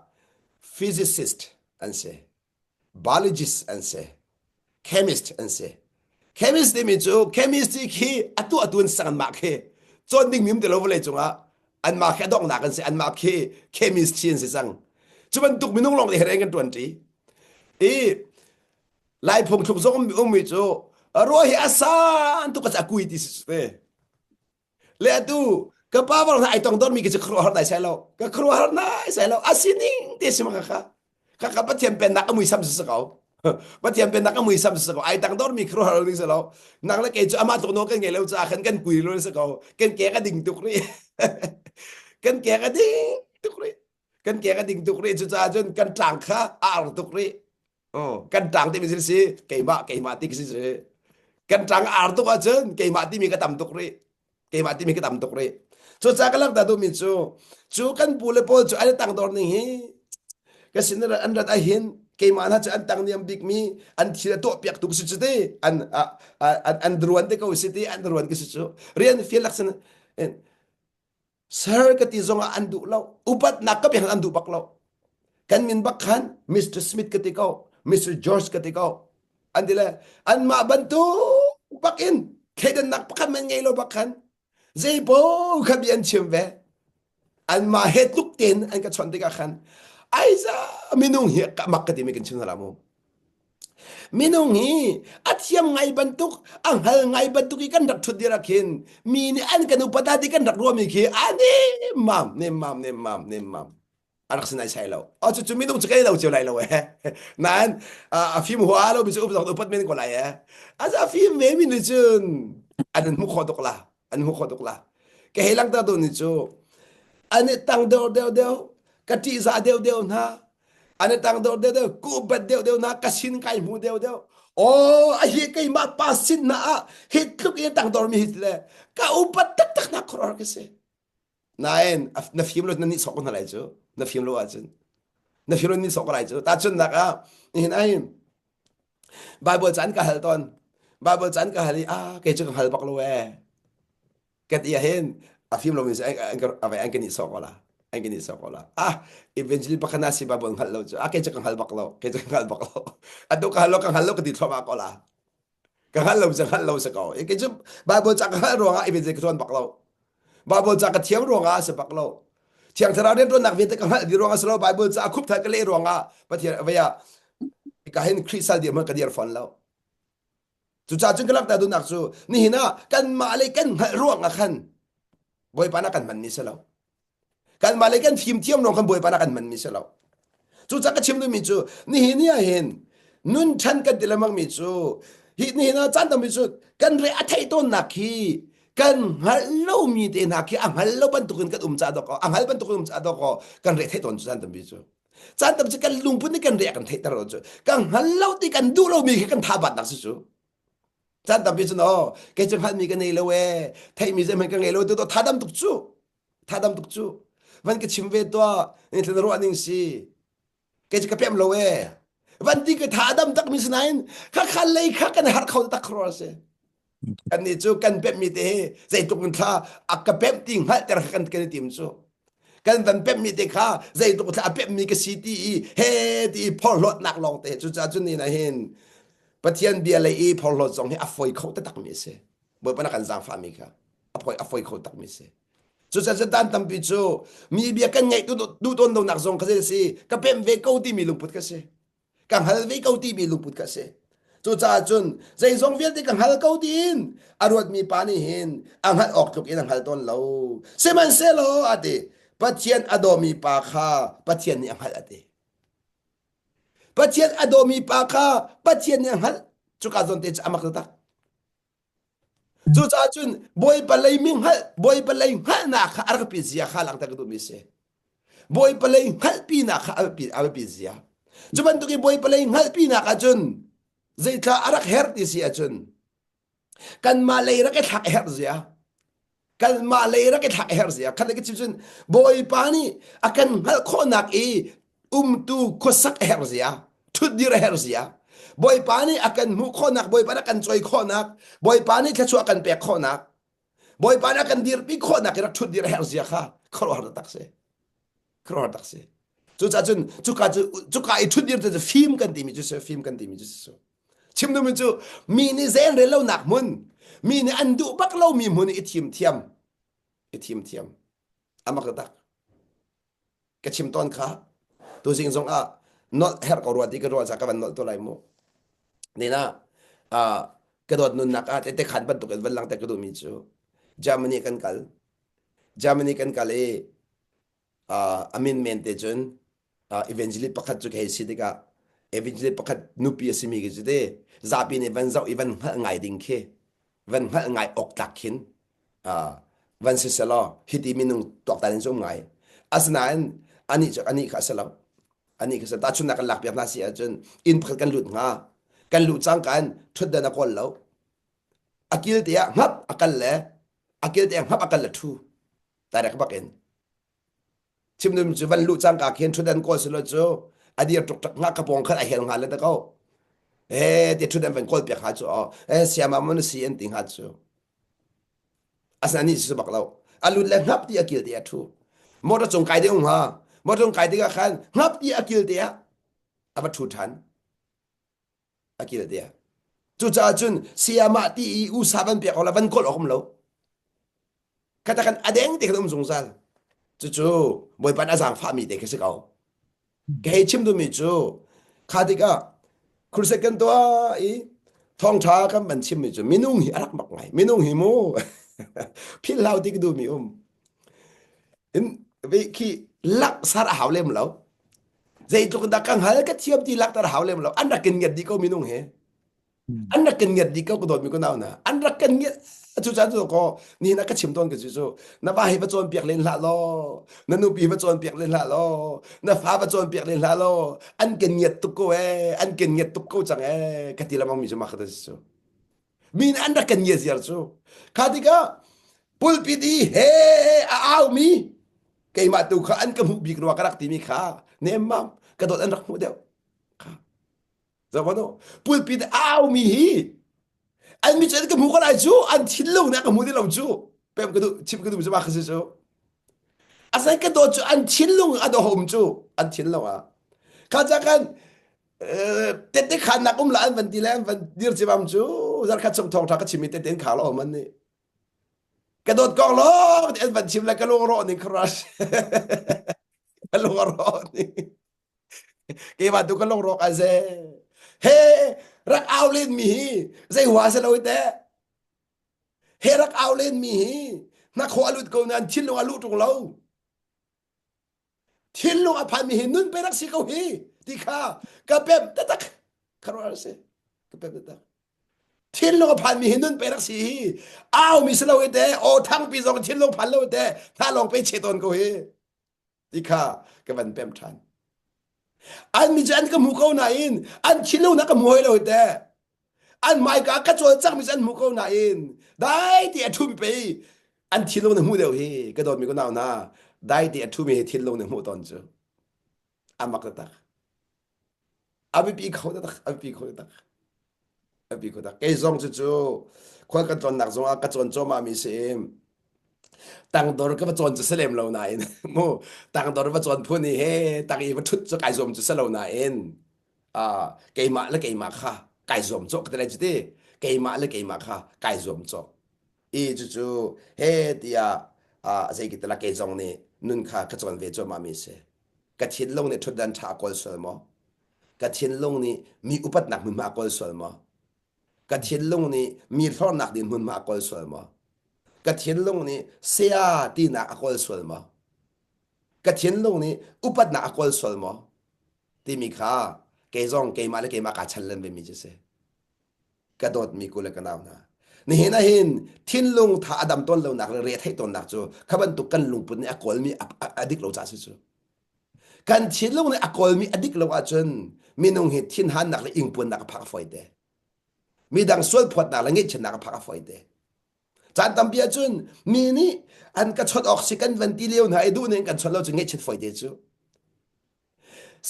physicist an si biologist an si chemist an si chemist timi cu chemistry khi atu atu an sang anmah khi cawn ding mi um ti lo vawlei cungah anmah khi a donghnak an si anmah khi chemistry an si cang cu bantuk minung lawng nih hereng kan tuan ṭi i lai phungthluk zong ummi cu ruah hi a san tuk a kui ti si Le atu ka pa bang ai tong dormi ki cu khuaruahhar nai sai lo ka khuaruahhar nai sai lo a sining te si ma kha kha kha pathian pennak a muisam si ko pathian pennak a muisam si ko ai tang dormi khuaruahhar ding si lo nang le kei cu amah tluk nawl kan ngei lo caah khan kan kui lo si ko kan ke ka ding tuk rih kan ke ka ding tuk rih kan ke ka ding tuk rih cucaah cun kan tlang kha a ar tuk rih Oh, kan tang timi si keimah keimah ti si. Kan ṭang ar tuk ahcun keimah timi ka tam tuk rih. Keimah timi ka tam tuk rih. Cucaah ka langhter duhmi cu cu kan pu le pawl cu an i tangdor ning hi ka sin an rat ahhin keimah hna cu an tang niam bikmi an thil a tuah piak tuk si cu ti an an an ruan te ko si ti an ruan ka si cu rian fial lak sin Sir ka ti zongah an duh lo. Upatnak ka pek an duh bak lo. Kan min bak khan Mr. Smith ka ti ko, Mr. George ka ti ko. An ti le anmah bantuk bak in thleidannak pakhat man ngei lo bak khan zeipo kha bia an chim ve. Anmah he tluk tein an ka chawnh tikah khan aiza minung hi ka mak ka timi kan chim hna la mu. Minung hi a thiam ngai bantuk, a hngal ngai bantuk i kan rak ṭhut dir ah khin mi nih an kan upat ah ti kan rak ruahmi khi a nemmam, nemmam, nemmam, nemmam. A rak si naisai lo. Oh, cucu minung cu kan i lo cio lai lo eh. Nain a fim hua lo mi cu up upat men ko lai eh. A a fim ve mi nih cun an in hmuh khawh tuk la. An hmuh khawh tuk la. Ka hei langhter tu ni cu an i tang deuh deuh deuh, ka ṭihzah deuh deuh hna, an i tang deuh deuh deuh ku bat deuh deuh na ka sin kai hmu deuh deuh oh a hi keimah pa sin na ah hi tluk in tang dor mi hi le ka upat taktak nak khor ka si nain na fim lo na nih sok na lai cu na fim lo ahcun na fim lo ni sok lai cu ta chun nak ah hin ai Bible caan ka hal ton Bible caan ka hal i ah kei cu ka hal bak lo eh Kan ti ahhin a fim lomi an an kan nihsawh ko la. An kan nihsawh ko la. Ah, evangelist pakhat na si Bible hngalh lo cu. Ah, kei cu ka hngal bak lo. Kei cu ka hngal bak lo. Atu ka hngal lo, ka hngal lo ka ti thluahmah ko la. Ka hngal lo cu hngal lo si ko. Kei cu Bible ca ka hngalh ruangah evangelist ka tuan bak lo. Bible ca ka thiam ruangah a si bak lo. Thiang Thlarau rianṭuannak vialte ka hngalh dih ruangah si lo. Bible ca a khup thal ka leh ruangah Pathian vei ah ka hin Khrih sal dir hmanh ka dir fawn lo. Cucaah cun ka langhter duhnak cu nihin ah kanmah le kan hngalh ruang ah khan Bawipa na kan hmanmi si lo. Kanmah le kan fimthiam ruang khan Bawipa na kan hmanmi si lo. Cucaah ka chim duhmi cu nihin ni ah hin nun ṭhan kan ti lengmangmi cu hi nihin ah caan tampi cu kan re a theih tawnnak hi kan hngalh lomi te hna khi a hngal lo bantukin kan um ca dawk a hngal bantukin um ca dawk kan re theih tawn cu caan tampi cu Caan tam cu kan lungput nih kan riak kan theihter lo cu. Kan hngal lo ti kan duh lomi khi kan tha batnak si cu. Caan tampi cun oh kei cu hngalhmi ka nei lo ee theihmi zeihmanh ka ngei lo tu tha dam tuk cu. Tha dam tuk cu. Van ka chim ve tuah ni thlen ruah ning si. Kei cu ka pem lo ee. Van ti ka tha dam tak mi sinain kha kha lei kha kan har kho tak khro si. Kannih cu kan pemhmi te hi zeitluk in thla a ka pemh ti hngalhter kha kan kan i tim cu. Kan van pemhmi te kha zeitluk thla a pemhmi ka si ti i he ti i phorhlawtnak lawng te cucaah cun ni na hin Pathian bia lei i phorhlawt zong hi a foi kho takmi a si. Bawipa na kan zaangfahmi kha a foi a foi kho takmi a si. Cucaah cun dan tampi cu mi bia kan ngaih duh tawn lonak zong kha zei a si ka pemh ve ko timi lungput kha si. Ka hngal ve ko timi lungput kha a si. Cucaah cun zeizong vialte ka hngal ko tiin a ruatmi pa nih hin a hngalh awk tluk in a hngal tawn lo. Sihmanhsehlaw a ti, Pathian a dawmi pa kha Pathian nih a hngalh a ti. Pathian a dawmi pa kha Pathian nih a hngalh. Cuka zawn te cu a mak taktak. Cucaah cun Bawipa lei mi hngalh, Bawipa lei hngalhnak kha a rak pi zia kha langhter ka duhmi a si. Bawipa lei hngalhpinak kha a biapi, a biapi zia. Cu bantuk i Bawipa lei hngalhpinak ahcun zeithla a rak herh ti si ahcun kanmah lei rak i thlak a herh zia. Kanmah lei rak i thlak a herh zia. Khat ka chim cun Bawipa nih a kan hngalh khawhnak i umtu khuasak a herh zia, ṭhutdir a herh zia. Bawipa nih a kan hmuh khawhnak, Bawipa nih a kan cawi khawhnak, Bawipa nih thluachuah a kan pek khawhnak, Bawipa nih a kan dirpi khawhnak i rak ṭhutdir a herh zia kha khuaruahhar taktak si. Khuaruahhar tak si. Cucaah cun cuka cu cuka i ṭhutdir te cu fim kan timi cu si, fim kan timi cu si. Chim duhmi cu mi nih zei an rel lonak hmun, mi nih an duh bak lomi hmun i thim thiam, i thim thiam. A mak taktak. Ka chim tawn kha tuzing zong ah nolh herh ko rua ti ka ruah ca ka van nolh to lai mu. Nina uh, ka dawt nunnak ah tete khan bantuk in van langter ka duhmi cu Germany kan kal. Germany kan kal i uh, a min men te cun uh, evangelist pakhat cu hei si tikah evangelist pakhat nupi a simi khi cu te zapi nih van zoh i van hngalh ngai ding khi van hngalh ngai awk tlak khin uh, van si selaw hiti minung tuaktan in cu um ngai asinain anih cu anih kha a si lo anih kha tahchunnak kan lak piak hna si ahcun inn pakhat kan lut hnga kan luh cangka in ṭhutdan a kawl lo. A kil te ah hngap a kal le a kil te ah hngap a kal le ṭhu. Direct bak in. Chim dum cu van luh cangka khin ṭhutdan kawl silo cu a dir tuk tak hnga ka pawng khan a hel hnga le ta ko. Eh ti ṭhutdan van kawl piak hnga cu oh eh siama mon si an ti hnga cu. Asinain nih cu bak lo. A lut le hnap ti a kil te a ṭhu. Motor cung kai ding hnga. Motor cung kai tikah khan hnap ti a kil te ah a va ṭhu ṭhan. A kil te ah. Cucaah cun sayamah ti i usa van pek awk le van kawl awk um lo. Kata kan a deng te khan um zungzal. Cucu Bawipa nih a zaangfahmi te khi si ko. Ka hei chim duhmi cu kha tikah crusade kan tuah i thawngṭha kan van chimmi cu minung hi a rak mak ngai. Minung hi mu philhlo ti ka duhmi um. In ve khi laksar a hau lem lo. Zeitluk dah ka hngal ka thiam ti lakter a hau lem lo. An rak kan ngiat dih ko minung hi. An rak kan ngiat dih ko ka dawtmi ka nau hna. An rak kan ngiat cucaah cu ko nihin ah ka chim tawn ka cu cu na va hi va cawnpiak len hlah law na nupi va cawnpiak len hlah law na fa va cawnpiak len hlah law an kan ngiat tuk ko ee an kan ngiat tuk ko cang ee ka ti lengmang mi cu mah kha ta si cu mi nih an rak kan ngiat ziar cu kha tikah pulpit i he a au mi keimah tu kha an ka hmuh bik rua ka rak timi kha nemmam ka dawt an rak hmuh deuh kha Zoh pulpit au mi hi an mi cu an ka hmu ko lai cu an thinlung nih a ka hmu ti lo cu pem ka duh chim ka duh cu ma ka si cu asai ka dawt cu an thinlung a dawh um cu an thinlung ah kha ca kan tete khannak um la an van ti le an van dir cimam cu zarkhat chung thawng tha ka chim i tete in khar lo man nih ka dawt kong lawng an van chim le ka lung rawh ning kharas ka lung rawh ning Keimah tu ka lungrawk a ze. He rak au len mi hi zei hua se lo te. He rak au len mi hi na kho alut ko nan thinlung a luh tung lo. Thinlung a phan mi hi nun pe rak si ko hi ti kha ka pem tatak kharuar si ka pem tatak thinlung a phan mi hi nun pe rak si hi au mi si lo hi te o thangpi zong thinlung phan lo te tha long pe che ton ko hi ti kha ka van pem ṭhan. An mi cu an ka hmu ko nain an thinlung na ka hmu hoi lo te. An hmaika ka cawlcangmi cu an hmu ko nain dai ti a ṭhumi pei an thinlung na hmu deuh hi ka dawtmi ka nau hna dai ti a ṭhumi hi thinlung na hmuh tawn cu a mak taktak. A biapi kho taktak, a biapi kho taktak. A biapi kho taktak. Kei zong cu cu khual kan tlawnnak zong ah ka cawn cuahmah mi si i tangdor ka va cawn cu si lem lo nain mu tangdor va cawn phun i he tang i va ṭhut cu kai zuam cu si lo nain uh, keimah le keimah kha kai zuam cawh ka ti lai cu ti keimah le keimah kha kai zuam cawh i cucu he tiah uh, zei ki tala kei zong nih nun kha ka cawn ve cuahmah mi si ka thinlung nih ṭhutdan ṭha a kawl sual maw ka thinlung nih mi upatnak hmunhma a kawl sual maw ka thinlung nih mi hlornak ding hmunhma a kawl sual maw ka thinlung nih saya tinak a kawl sual maw ka thinlung nih upatnak a kawl sual maw timi kha kei zong keimah le keimah kaa chan len ve mi cu si ka dawtmi ku le ka nau hna nihin ahhin thinlung tha a dam tawn lonak le re theih tawnnak cu kha bantuk kan lungput nih a kawlmi a dik lo caah si cu kan thinlung nih a kawlmi a dik lo ahcun minung hi thinhannak le ingpuannak a phak a fawi te midang sualphuatnak le ngaihchiatnak a phak a fawi te caan tampi ahcun mi nih an ka chawt awk si kan van ti lio hna i duh ning kan chawt lo cu ngaihchiat fawi te cu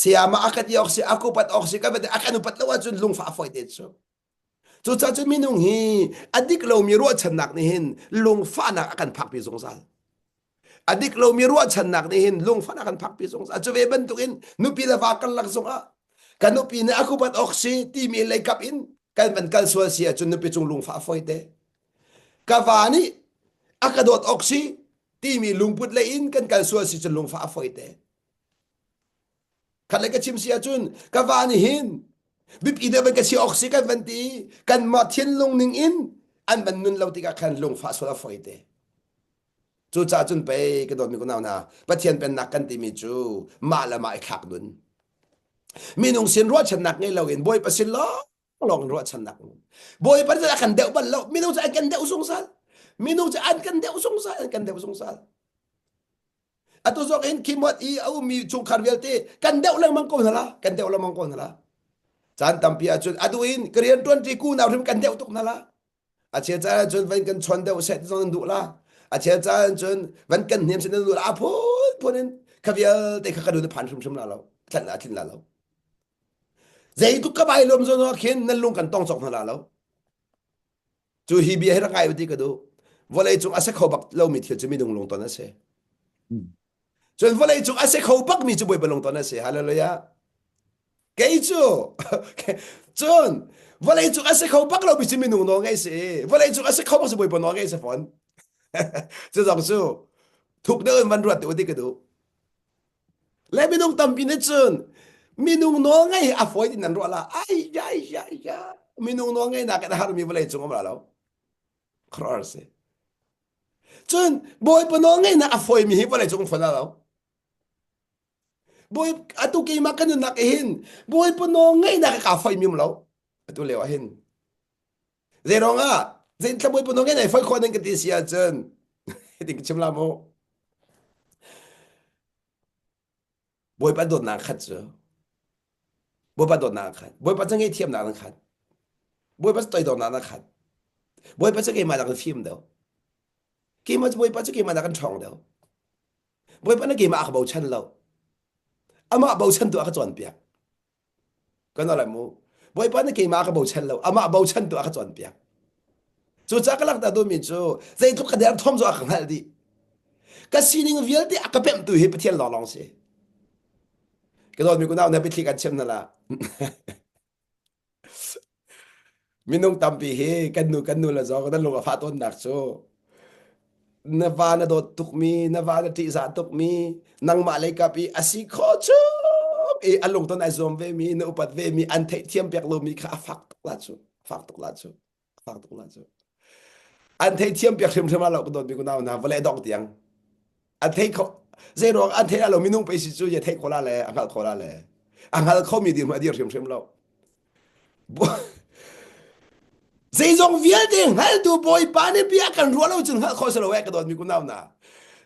Sayama a ka ti awk si, a ka upat awk si, kan a kan upat lo ahcun lungfah a fawi te cu. Cucaah cun minung hi a dik lomi ruahchannak nih hin lungfahnak a kan phakpi zungzal. A dik lomi ruahchannak nih hin lungfahnak a kan phakpi zungzal. Cu ve bantukin nupi le va karlak zongah ka nupi nih a ka upat awk si timi leikap in kan van kal sual si ahcun nupi cung lungfah a fawi te. Ka va nih a ka dawt awk si timi lungput lei in kan kal sual si cun lungfah a fawi te. Khat le ka chim si ahcun ka va nih hin biapi deuh van ka si awk si kan van ti kanmah thinlung ning in an van nun lo tikah khan lungfah sual a fawi te. Cucaah cun pei ka dawtmi kunau hna Pathian pennak kan timi cu mah le mah i thlak nun. Minung sin ruahchannak ngei loin Bawipa sin lawng lawng in ruahchannak Bawipa cu a kan deuh bal lo minung cu an kan deuh zungzal minung cu an kan deuh zungzal an kan deuh zungzal Atu zong in khimot i a ummi chungkhar vialte kan deuh lengmang ko hna la, kan deuh lengmang ko hna la. Caan tampi ahcun atu in ka rian ṭuanṭi ku nau hrim kan deuh tuk hna la. A chel caan cun van kan chon deuh set zong nan duh la. A chel caan cun van kan hnem set nan duh la. A phun phun in kha vialte kha ka dun phan hrimhrim la lo. Tlan la tlin la lo. Zeitluk ka bai lom zawn ah khin nan lung kan tong cawk hna la lo. Cu hi bia hi rak ngai ti ka duh. Vawlei cung a si kho bak lomi thil cu minung lungton a si. Cun vawlei cung a si kho bakmi cu Bawipa lungton a si. Hallelujah. Kei cu cun vawlei cung a si kho bak lomi cu minung nawl ngei si. Vawlei cung a si kho bak cu Bawipa nawl ngei si fawn. Cu zong cu thuk deuh in van ruat te u ti ka duh. Le minung tampi nih cun minung nawl ngei hi a fawi tin nan ruah la. Ai ai ai ai. Minung nawl ngei nak in a harmi vawlei cung um la lo. Khuaruahhar si. Cun Bawipa nawl ngeihnak a fawimi hi vawlei cung fawn lo. Bawi atu keimah ka nunnak hin Bawipa nawl ngeihnak ka foimi um lo. Atu lio ah hin. Zei ruang ah zein thla Bawipa nawl ngeihnak foi khawh nan ka ti si ahcun hitin ka chim la mu. Bawipa dawtnak khat cu Bawipa dawtnak khat Bawipa cu ngaihthiamnak na khat Bawipa cu toidornak na khat Bawipa cu keimah nak in fim deuh keimah cu Bawipa cu keimah nak in ṭhawng deuh Bawipa na keimah a ka bochan lo amah bochan tu a ka cawnpiak Kan lai mu. Bawipa nih keimah a ka bochan lo, amah bochan tu a ka cawnpiak. Cucaah ka langhter duhmi cu zeitluk ka derthawm cu a ka hngalh dih. Ka sining vialte a ka pemhtu hi Pathian lawnglawng si. Ka dawtmi kunau na biathli kan chim hna la. Minung tampi hi kan nu kan nu le zong nan lung a fah tawnnak cu na va na dawt tukmi, na va na ṭihzah tukmi, nangmah lei kap i a si khawh chung i a lungton ai zuam vemi, na upat vemi, an theihthiam piak lomi kha a fak tuk la cu, fak tuk la cu, fak tuk la cu. An theihthiam piak hrimhrim ah lo ka dawtmi kunau hna vawlei dong tiang. An thei kho zei ruang an thei lo minung pe si cu ye thei kho la le a hngal kho la le a hngal khomi dirhmun a dir hrimhrim lo. Zeizong vialte hngaltu Bawipa nih bia kan ruah lo cun hngalh khawh si lo eh ka dawtmi kunau hna.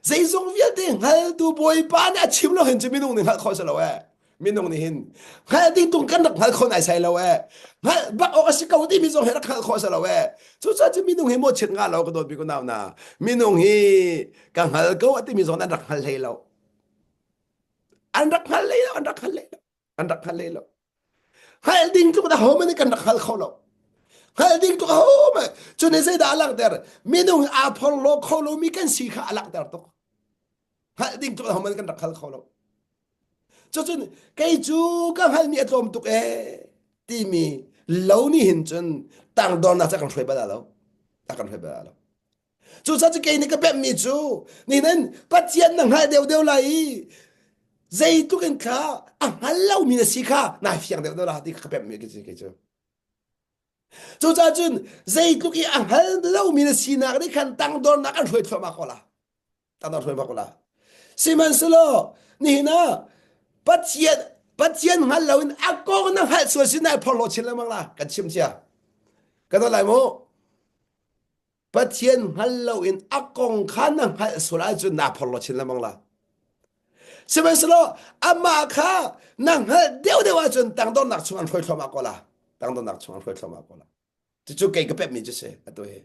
Zeizong vialte hngaltu Bawipa nih a chim lo hin cu minung nih hngalh khawh si lo eh. Minung nih hin hngalh ding tung kan rak hngal kho nai sai lo eh. Hngalh bak awk a si ko timi zong hi rak hngalh khawh si lo eh. Cucaah cu minung hi mawhchiat ngah lo ka dawtmi kunau hna. Minung hi ka hngal ko a timi zong an rak hngal hlei lo. An rak hngal hlei lo, an rak hngal hlei lo. An rak hngal hlei lo. Hngalh ding tluk ahohmanh nih kan rak hngal kho lo. Hngalh ding tluk ahohmanh. Cu nih zeidah a langhter? Minung aa phorhlaw kho lomi kan si kha a langhter tuk. Hngalh ding tluk ahohmanh kan rak hngal kho lo. Cucun kei cu ka hngalhmi a tlawm tuk ee timi lo nih hin cun tangdornak cu a kan hruai bal lo. A kan hruai bal lo. Cucaah cu kei nih ka pemhmi cu nihin Pathian na hngalh deuhdeuh lai i zeitluk in kha a hngal lomi na si kha nai fiang deuhdeuh la ti kha ka pemhmi ka si kei cu. Cucaah cun zeitluk i a hngal lomi na sinak nih khan tangdornak an hruai thluahmah ko la. Tangdor hruai ko la. Sihmanhsehlaw nihin ah Pathian Pathian hngal loin a kong na hngalh sual sin nai phorhlaw chin lengmang la kan chim cia. Kan lai mu. Pathian hngal loin a kong kha na hngalh sual ahcun naa phorhlaw chin lengmang la. Sihmanhsehlaw amah kha na hngalh deuhdeuh ahcun tangdornak chung an hruai thluahmah ko la. Tangdornak chung an hruai thluahmah ko la. Cucu kei ka pemhmi cu si atu hi.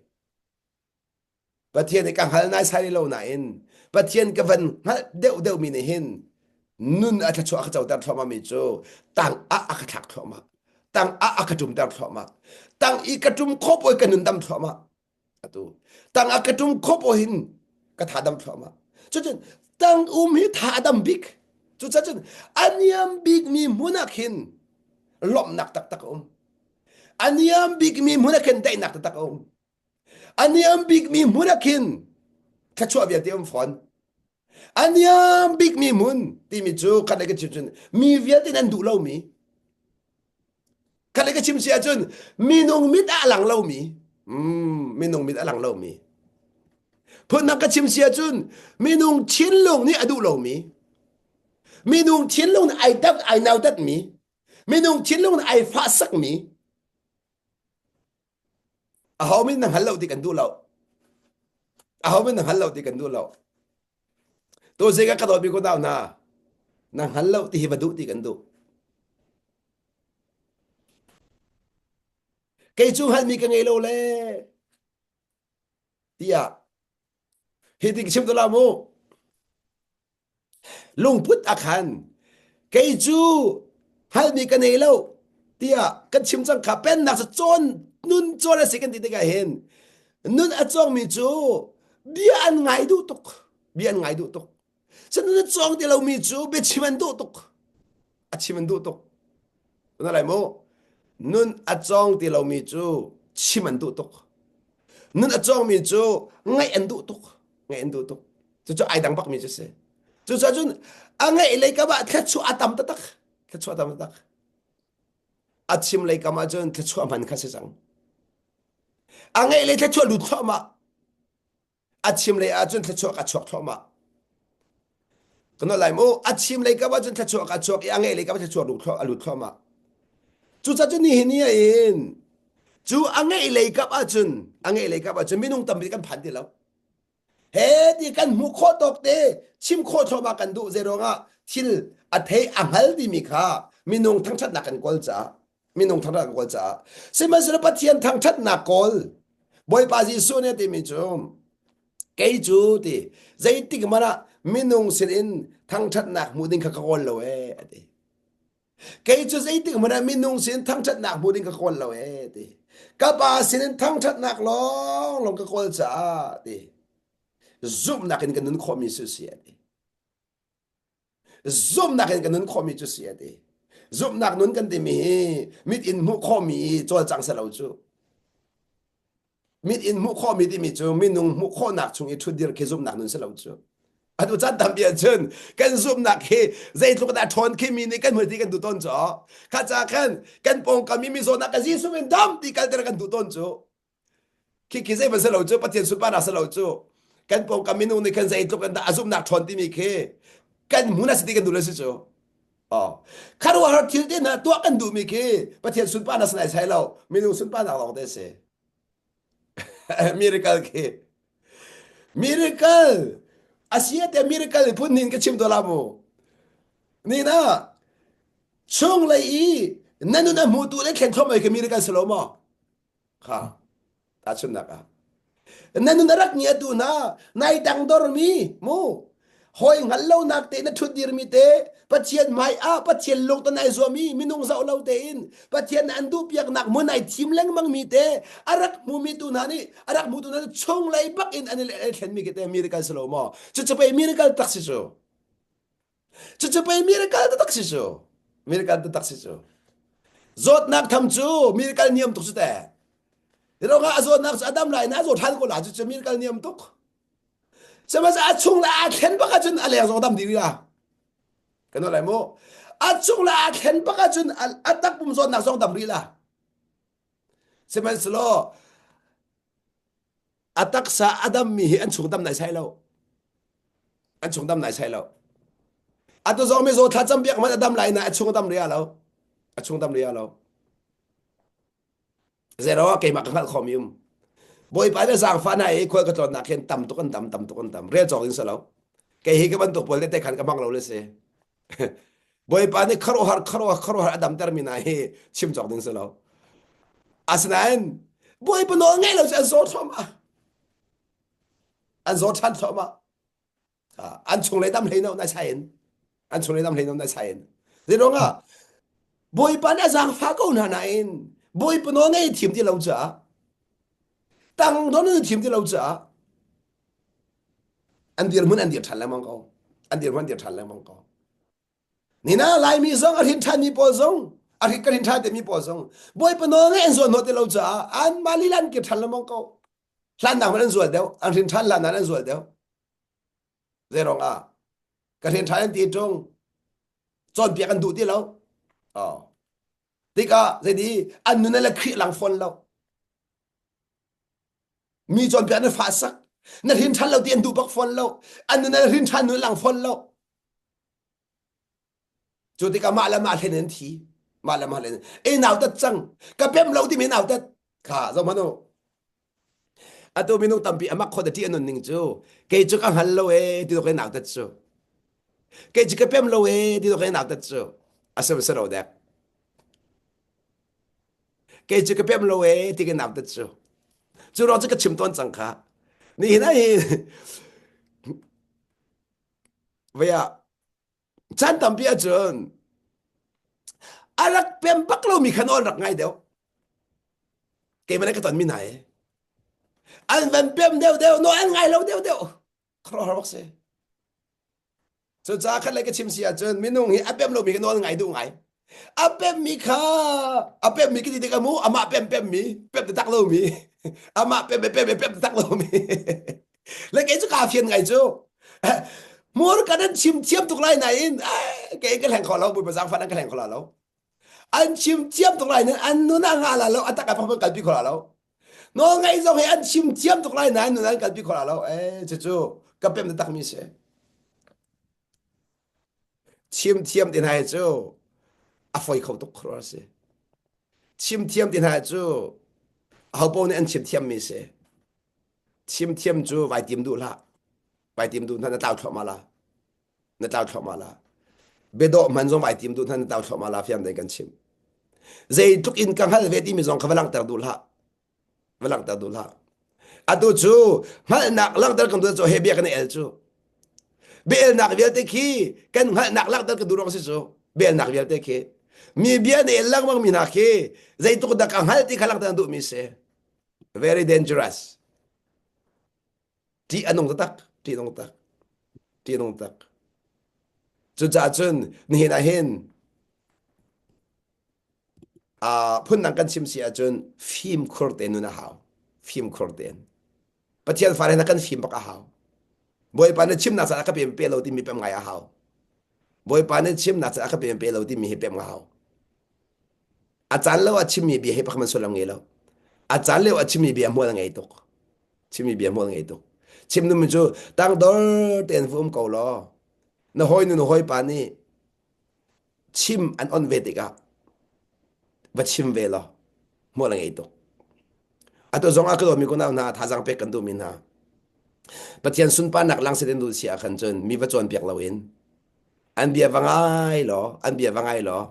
Pathian hi ka hngal naisai lo nain Pathian ka van hngalh deuhdeuhmi nih hin nun a thluachuah a ka coter thluahmahmi cu tang ah a ka thlak thluahmah. Tang ah a ka ṭumter thluahmah. Tang i ka ṭum khawh paoh ka nun dam thluahmah. Atu tang ah ka ṭum khawh paoh hin ka tha dam thluahmah. Cucun tang um hi tha a dam bik. Cucacun a niam bikmi hmun ah khin lawmhnak taktak a um. A niam bikmi hmun ah khin daihnak taktak a um. A niam bikmi hmun ah khin thluachuah vialte um fawn. A niam bikmi hmun timi cu khat le ka chim cun mi vialte nan duh lomi khat le ka chim si ahcun minung mit ah a lang lomi mm, minung mit a lang lomi phundang ka chim si ahcun minung thinlung nih a duh lomi minung thinlung nih ai dat ai nautatmi minung thinlung nih ai fahsakmi Aho min na hngal lo ti kan duh lo. Aho min na hngal lo ti kan duh lo. Tu zei ka ka dawtmi ko dau hna. Na hngal lo ti hi va duh ti kan duh. Kei cu hngalmi ka ngei lo le. Tiah hi ti chim tu la mu. Lungput a khan kei cu hngalhmi ka nei lo tiah kan chim cang kha pennak cu cawn nun cawn a si kan ti tikah hin nun a cawngmi cu bia an ngai duh tuk bia an ngai duh tuk Sen a cawng ti lomi cu biachim an duh tuk a chim an duh tuk na lai mu nun a cawng ti lomi cu chim an duh tuk nun a cawngmi cu ngaih an duh tuk ngaih an duh tuk cucu ai dang bakmi cu si cucaah cun a ngaih lei kam ah thluachuah a tam taktak thluachuah a tam taktak a chim lei kam ah cun thluachuah hman kha si cang a ngaih lei thluachuah lut thluahmah a chim lei ah cun thluachuah ka chuak thluahmah kan lai mu a chim lei kam ah cun thluachuah ka chuak i a ngeih lei kam ah thluachuah lut thluah a lut thluahmah cucaah cun nihin ni ah hin cu a ngeih lei kap ah cun a ngeih lei kap ah cun minung tampi kan phan ti lo he ti kan hmuh khawh tawk te chim khawh thluahmah kan duh zei ruangah thil a thei a hngal timi kha minung thangṭhatnak kan kawl caah minung thangṭhatnak kawl caah sihmanhsehlaw Pathian thangṭhatnak kawl Bawipa Jesuh nih a timi cu kei cu ti zeitik hmanh ah minung sinin thangṭhatnak hmuh ding kha ka kawl lo ee a ti kei cu zeitik hmanh ah minung sin thangṭhatnak hmuh ding ka kawl lo ee ti ka pa sinin thangṭhatnak lawng lawng ka kawl caah ti zumhnak in ka nun khawhmi cu si a ti Zumhnak in kan nun khawhmi cu si a ti. Zumhnak nun kan timi hi mit in hmuh khawhmi i cawlcang si lo cu. Mit in hmuh khawhmi timi cu minung hmuh khawhnak chung i ṭhutdir khi zumhnak nun si lo cu. Atu caan tampi ahcun kan zumhnak hi zeitluk dah ṭhawn khi mi nih kan hmuh ti kan duh tawn cu. Kha ca khan kan pawngkam i mi zawtnak ka Jesuh min dam ti kalter kan duh tawn cu. Khi khi zei si lo cu Pathian sunparnak si lo cu kan pawngkam minung nih khan zeitluk in dah a zumhnak ṭhawn timi khi kan hmun a si ti kan duh le si cu. Oh. Kharuahar thil te hna tuah kan duhmi khi Pathian sunparnak si nai sai lo minung sunparnak lawng te si. Miracle khi. Miracle asia te miracle phun nin ka chim to la mu. Ni na chung lei i na nun a hmu tu le thlen thom ai ka miracle si lo maw? Kha tahchunhnak ah na nun a rak ngia tu na nai dangdormi mu hawi hngal lonak te na ṭhut dirmi te Pathian hmai ah Pathian lung ton ai zuami minung zoh lo tein Pathian an duh piaknak mun ai thim lengmang mi te a rak hmumi tu hna nih a rak hmutu hna chunglei bak in an i thlenmi khi te miracle si lo maw cucu pei miracle tak si cu Cucu pei miracle taktak si cu. Miracle taktak si cu. Zawtnak tham cu miracle niam tuk cu te. Ronga a zawtnak cu a dam lai na a zaw ṭhan ko la cu cu miracle niam tuk. Sihmanhsehlaw a chung le aa thlen bak ahcun a leng zong dam dih rih Kan lai mu. A chung le aa thlen bak ahcun a takpum zawtnak zong dam rih la. Sihmanhsehlaw a taksa a dammi hi an chung dam nai sai lo an chung dam nai sai lo atu zong mi zaw thla cam biak man a dam lai na a chung dam ria lo a chung dam ria lo zero keimah ka hngalh khomi um bawipa le zaangfa na i khual ka tlawnnak hin tam tuk an dam tam tuk an dam rel cawk in si lo kei hi ka bantuk pawl te khan ka hmang lo le si Bawipa nih khuaruahhar khuaruahhar khuaruahhar a damtermi hna hi chim cawk ding si lo. Asinain Bawipa nawl ngaih lo cu an zaw thluahmah. An zaw ṭhan thluahmah. An chunglei dam hlei no nai sai in. An chunglei dam hlei no nai sai in. Zeiruangah Bawipa nih a zaangfah ko hna nain Bawipa nawl ngaih thim ti lo caah tang don in thim ti lo caah An dirhmun an dir ṭhan lengmang ko. An dirhmun an dir ṭhan lengmang ko. Nina Laimi zong a hrin ṭhanmi pawl zong a hrin kan hrin ṭhan timi pawl zong Bawipa nawl ngeih an zual hnawh ti lo caah anmah lila an kir ṭhan lengmang ko. Hlannak hmanh an zual deuh. An hrin ṭhan hlan an zual deuh. Zei ah ka hrin ṭhan an ti ṭung cawnpiak an duh ti lo. Oh. Tikah zeiti an nun le Khrih lang fawn lo. Mi cawnpiak na fa sak na hrin ṭhan lo ti an duh bak fawn lo an nun na hrin ṭhan nun lang fawn lo cu tikah mah le mah hlen in thi mah le mah hlen e nau tat cang ka pem lo timi nau tat kha zoh hmanh u atu minung tampi amak khot a ṭih a nun ning cu kei cu ka hngal lo e ti to nau tat cu kei cu ka pem lo e ti to nau tat cu asem se lo dek Kei cu ka pem lo ee ti ka nautat cu. Cu ruang cu ka chim tawn cang kha. Nihin ah hin vei ah caan tampi ahcun a rak pem bak lomi kha nawl rak ngai deuh. Keimah nih ka tonmi hna hi. An van pem deuh deuh, nawl an ngai lo deuh deuh. Khuaruahhar bak si. Cucaah khat lei ka chim si ahcun minung hi a pem lomi kha nawl ngai duh ngai. A pemmi kha a pemmi ka ti tikah mu amah pem pemmi pem taktak lomi amah pem pem pem taktak lomi le kei cu kaa fian ngai cu hmur kan an chim thiam tuk lai nain kei ka hleng kho lo bawipa zaangfah an ka hleng kho la lo an chim thiam tuk lai nain an nun ah nga la lo a tak a phang kalpi kho la lo nawl ngaih zong hi an chim thiam tuk lai nain nun an kalpi kho la lo eh cucu ka pem taktak mi si chim thiam ti hna hi cu a foi kho tuk kho si chim thiam ti hna cu aho nih an chim thiam mi si chim thiam cu vai tim duh hlah vai tim duh hna na tlau thluahmah la na tlau thluahmah la biadawh hman zong vai tim duh hna na tlau thluahmah la fiang tein kan chim zeitluk in ka hngal ve timi zong kha va langhter duh hlah va langhter duh hlah atu cu hngalhnak langhter kan duh cu he bia kan i el cu biaelnak vialte khi kan hngalhnak langhter kan duh ruang si cu biaelnak vialte khi mi bia na el lengmang mi hna khi zeitluk dah ka hngalh ti kha langhter an duhmi si very dangerous ṭih a nung taktak ṭih a nung taktak ṭih a nung taktak cucaah cun nihin ah hin uh, phundang kan chim si ahcun fimkhur te nun a hau fimkhur tein Pathian fale na kan fim bak a hau Bawipa na chimnak caah ka pem pe lo timi pem ngai a hau Bawipa na chimnak caah ka pem pe lo timi hi pem a hau A caan lo a chimmi bia hi pakhat man sullam ngei lo. A caan lio a chimmi bia hmual a ngei tuk. Chimmi bia hmual ngei tuk. Chim numi cu tangdor tein va um ko law na hawinu na hawipa nih chim an on ve tikah va chim ve law hmual a ngei tuk. Atu zong ah ka dawtmi kunau hna thazaang pek kan duhmi hna Pathian sunparnak lang sin in duh si ah khan cun mi va cawnpiak loin An bia va ngai law, an bia va ngai law,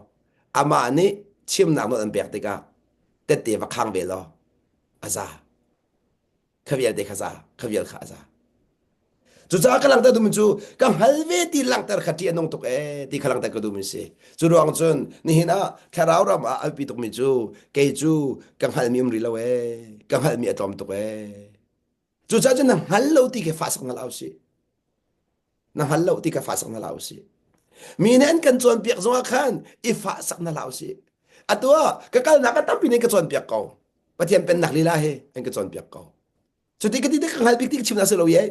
amah nih chimnak nawl an pek tikah tette va khang ve law, a za. Kha vialte kha za, kha vial kha a za. Cucaah ka langhter duhmi cu ka hngal ve ti langhter kha ṭih a nung tuk ee ti kha langhter ka duhmi si. Cu ruang cun nihin ah thlarau ram ah a biapi tukmi cu kei cu ka hngalmi um rih lo ee, ka hngalmi a tlawm tuk ee. Cucaah cun na hngal lo ti khi fahsak na lau si. Na hngal lo ti kha fahsak na lau si. Mi nih an kan cawnpiak zongah khan i fahsak na lau si. Atu ah ka kalnak a tampi nih ka cawnpiak ko. Pathian pennak lila he an ka cawnpiak ko. Cuti ka ti ka hngal bik ti ka chim na si lo ye.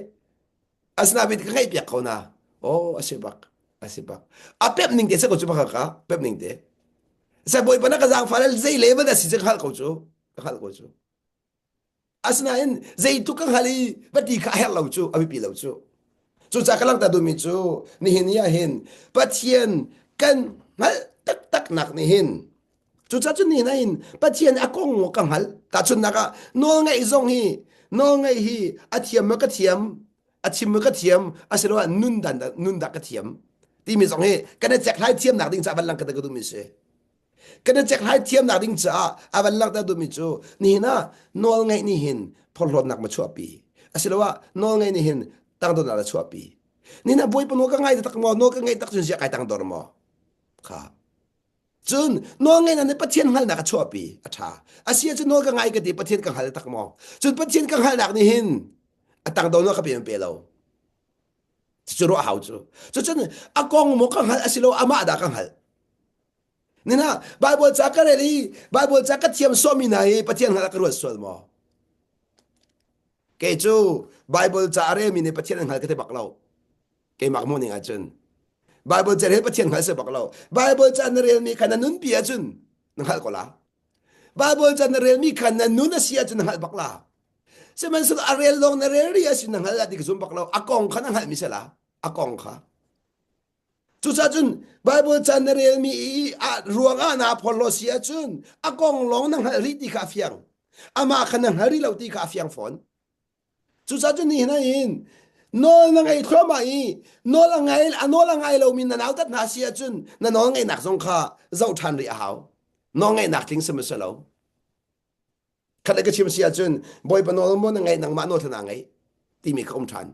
Asinain ka ngaih piak ko na. Oh, a si bak. A si bak. A pep ning te se ko cu bak ka pep ning te. Sa bawipa na ka zaangfah le zei level a si cu ka hngalh ko cu. Ka hngalh ko cu. Asinain zeitluk ka hngal i va ti kha a herh lo cu, a biapi lo cu. Cucaah ka langhter duhmi cu nihin ni ah hin Pathian kan hngalh taktaknak nih hin cucaah cun nihin ah hin Pathian a kong ka hngalh. Tahchunhnak ah nawlngaih zong hi nawlngaih hi a thiam maw ka thiam, a chim maw ka thiam, asiloah nun dan nun dah ka thiam timi zong hi kan i cekhlai thiamnak ding caah van lang ka duhmi si. Kan i cekhlai thiamnak ding caah a van langhter duhmi cu nihin ah nawlngaih nih hin phorhlawtnak ma chuahpi asiloah nawlngaih nih hin tangdornak a chuahpi. Nihin ah Bawipa nawl ka ngai tak maw nawl ka ngaih tak cun ziah kai tangdor maw? Kha. Cun nawlngaihnak nih Pathian hngalhnak a chuahpi a ṭha. A si ahcun nawl ka ngai ka ti Pathian ka hngal tak maw? Cun Pathian ka hngalhnak nih hin a tangdornak ka pe pe lo. Cucu ruah hau cu. Cucun a kong maw ka hngalh asilo amah dah ka hngalh. Nina Bible ca ka rel i Bible ca ka thiam sawhmi hna hi Pathian hngalh ah ka ruat sual maw? Kei cu Bible ca a relmi nih Pathian an hngal ka ti bak lo. Keimah hmuh ning ahcun Bible ca rel Pathian hngal si bak lo. Bible ca na relmi kha na nunpi ahcun na hngalh ko la. Bible ca na relmi kha na nun a si ahcun na hngalh bak la. Sihmanhsehlaw a rel lawng na rel rih ahcun na hngal la ti ka zum bak lo. A kong kha na hngalhmi si la. A kong kha. Cucaah cun Baibal ca na relmi i ruangah naa phorhlaw si ahcun a kong lawng na hngalh rih ti kha a fiang. Amah kha na hngal rih lo ti kha a fiang fawn. Cucaah cun nihin ah hin nawl na ngei thluahmah i nawl a ngai a nawl a ngai lomi na nautat hna si ahcun na nawl ngeihnak zong kha zoh ṭhan rih a hau. Nawl ngeihnak tling si maw si lo. Khat le ka chim si ahcun Bawipa nawl maw na ngeih nangmah nawl kha naa ngeih. timi kha um ṭhan.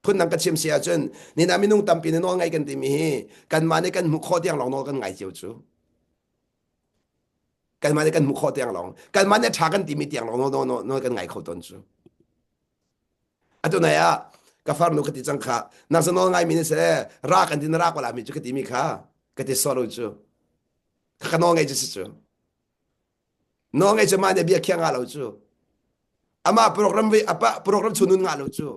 Phundang ka chim si ahcun nina minung tampi nih nawl ngai kan timi hi kanmah nih kan hmuh khawh tiang lawng nawl kan ngai cio cu. Kanmah nih kan hmuh khawh tiang lawng kanmah nih ṭha kan timi tiang lawng nawl, nawl, nawl kan ngai kho tawn cu. Atu nai ah ka farnu ka ti cang kha nang sa nawl ngai mi ni se ra kan ti na ra ko la mi cu ka timi kha ka ti solo cu. Ka nawl ngai cu si cu. Nawl ngai cu mah nih bia khiang nga lo cu. Amah program ve apa program chunun nga lo cu.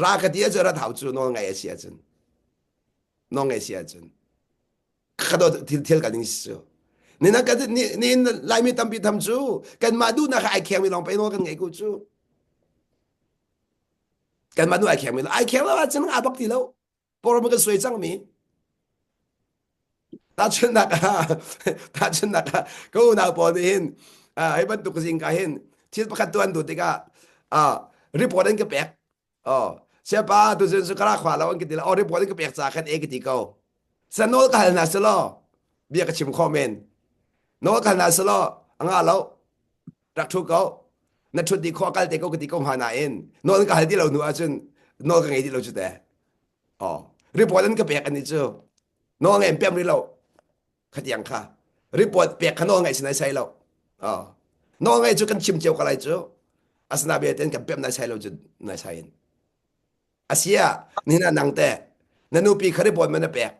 Ra ka ti ahcun rat hau cu nawl ngai a si ahcun. Nawl ngai si ahcun. Ka do thil thil ka ding si cu. Ni na ka ni ni Laimi tampi tham cu kanmah duhnak kha ai kheng mi lawng pe nawl kan ngei ko cu. Kanmah duh ai kheng mi ai kheng lo ahcun a bak ti lo. Program kan suai cangmi. Tahchunhnak ah tahchunhnak ah ka unau pawl nih hin hi bantuk zingka hin thil pakhat tuan duh tikah report an ka pek. Oh, siapa tu zun su kara khwa lo an ka ti la. Oh, report an ka pek ca khan e ka ti ko. Sa nawl ka hal hna selaw bia ka chim kho men. Nawl ka hal hna selaw anga lo rak thu ko. Na thut di kho kal te ko ka ti ko hnga nain nawl ka hal ti lo hnu ahcun nawl ka ngei ti lo cu te. Oh, report an ka pek ani cu. Nawl ngei pem rih lo. Khatiang kha. Report pek kha nawl ngai sinai sai lo. Oh. Nawl ngai cu kan chim cio ka lai cu. Asina bia ten kan pem nai sai lo cu nai sai in. Asia nina nang te na nupi kha report man na pek.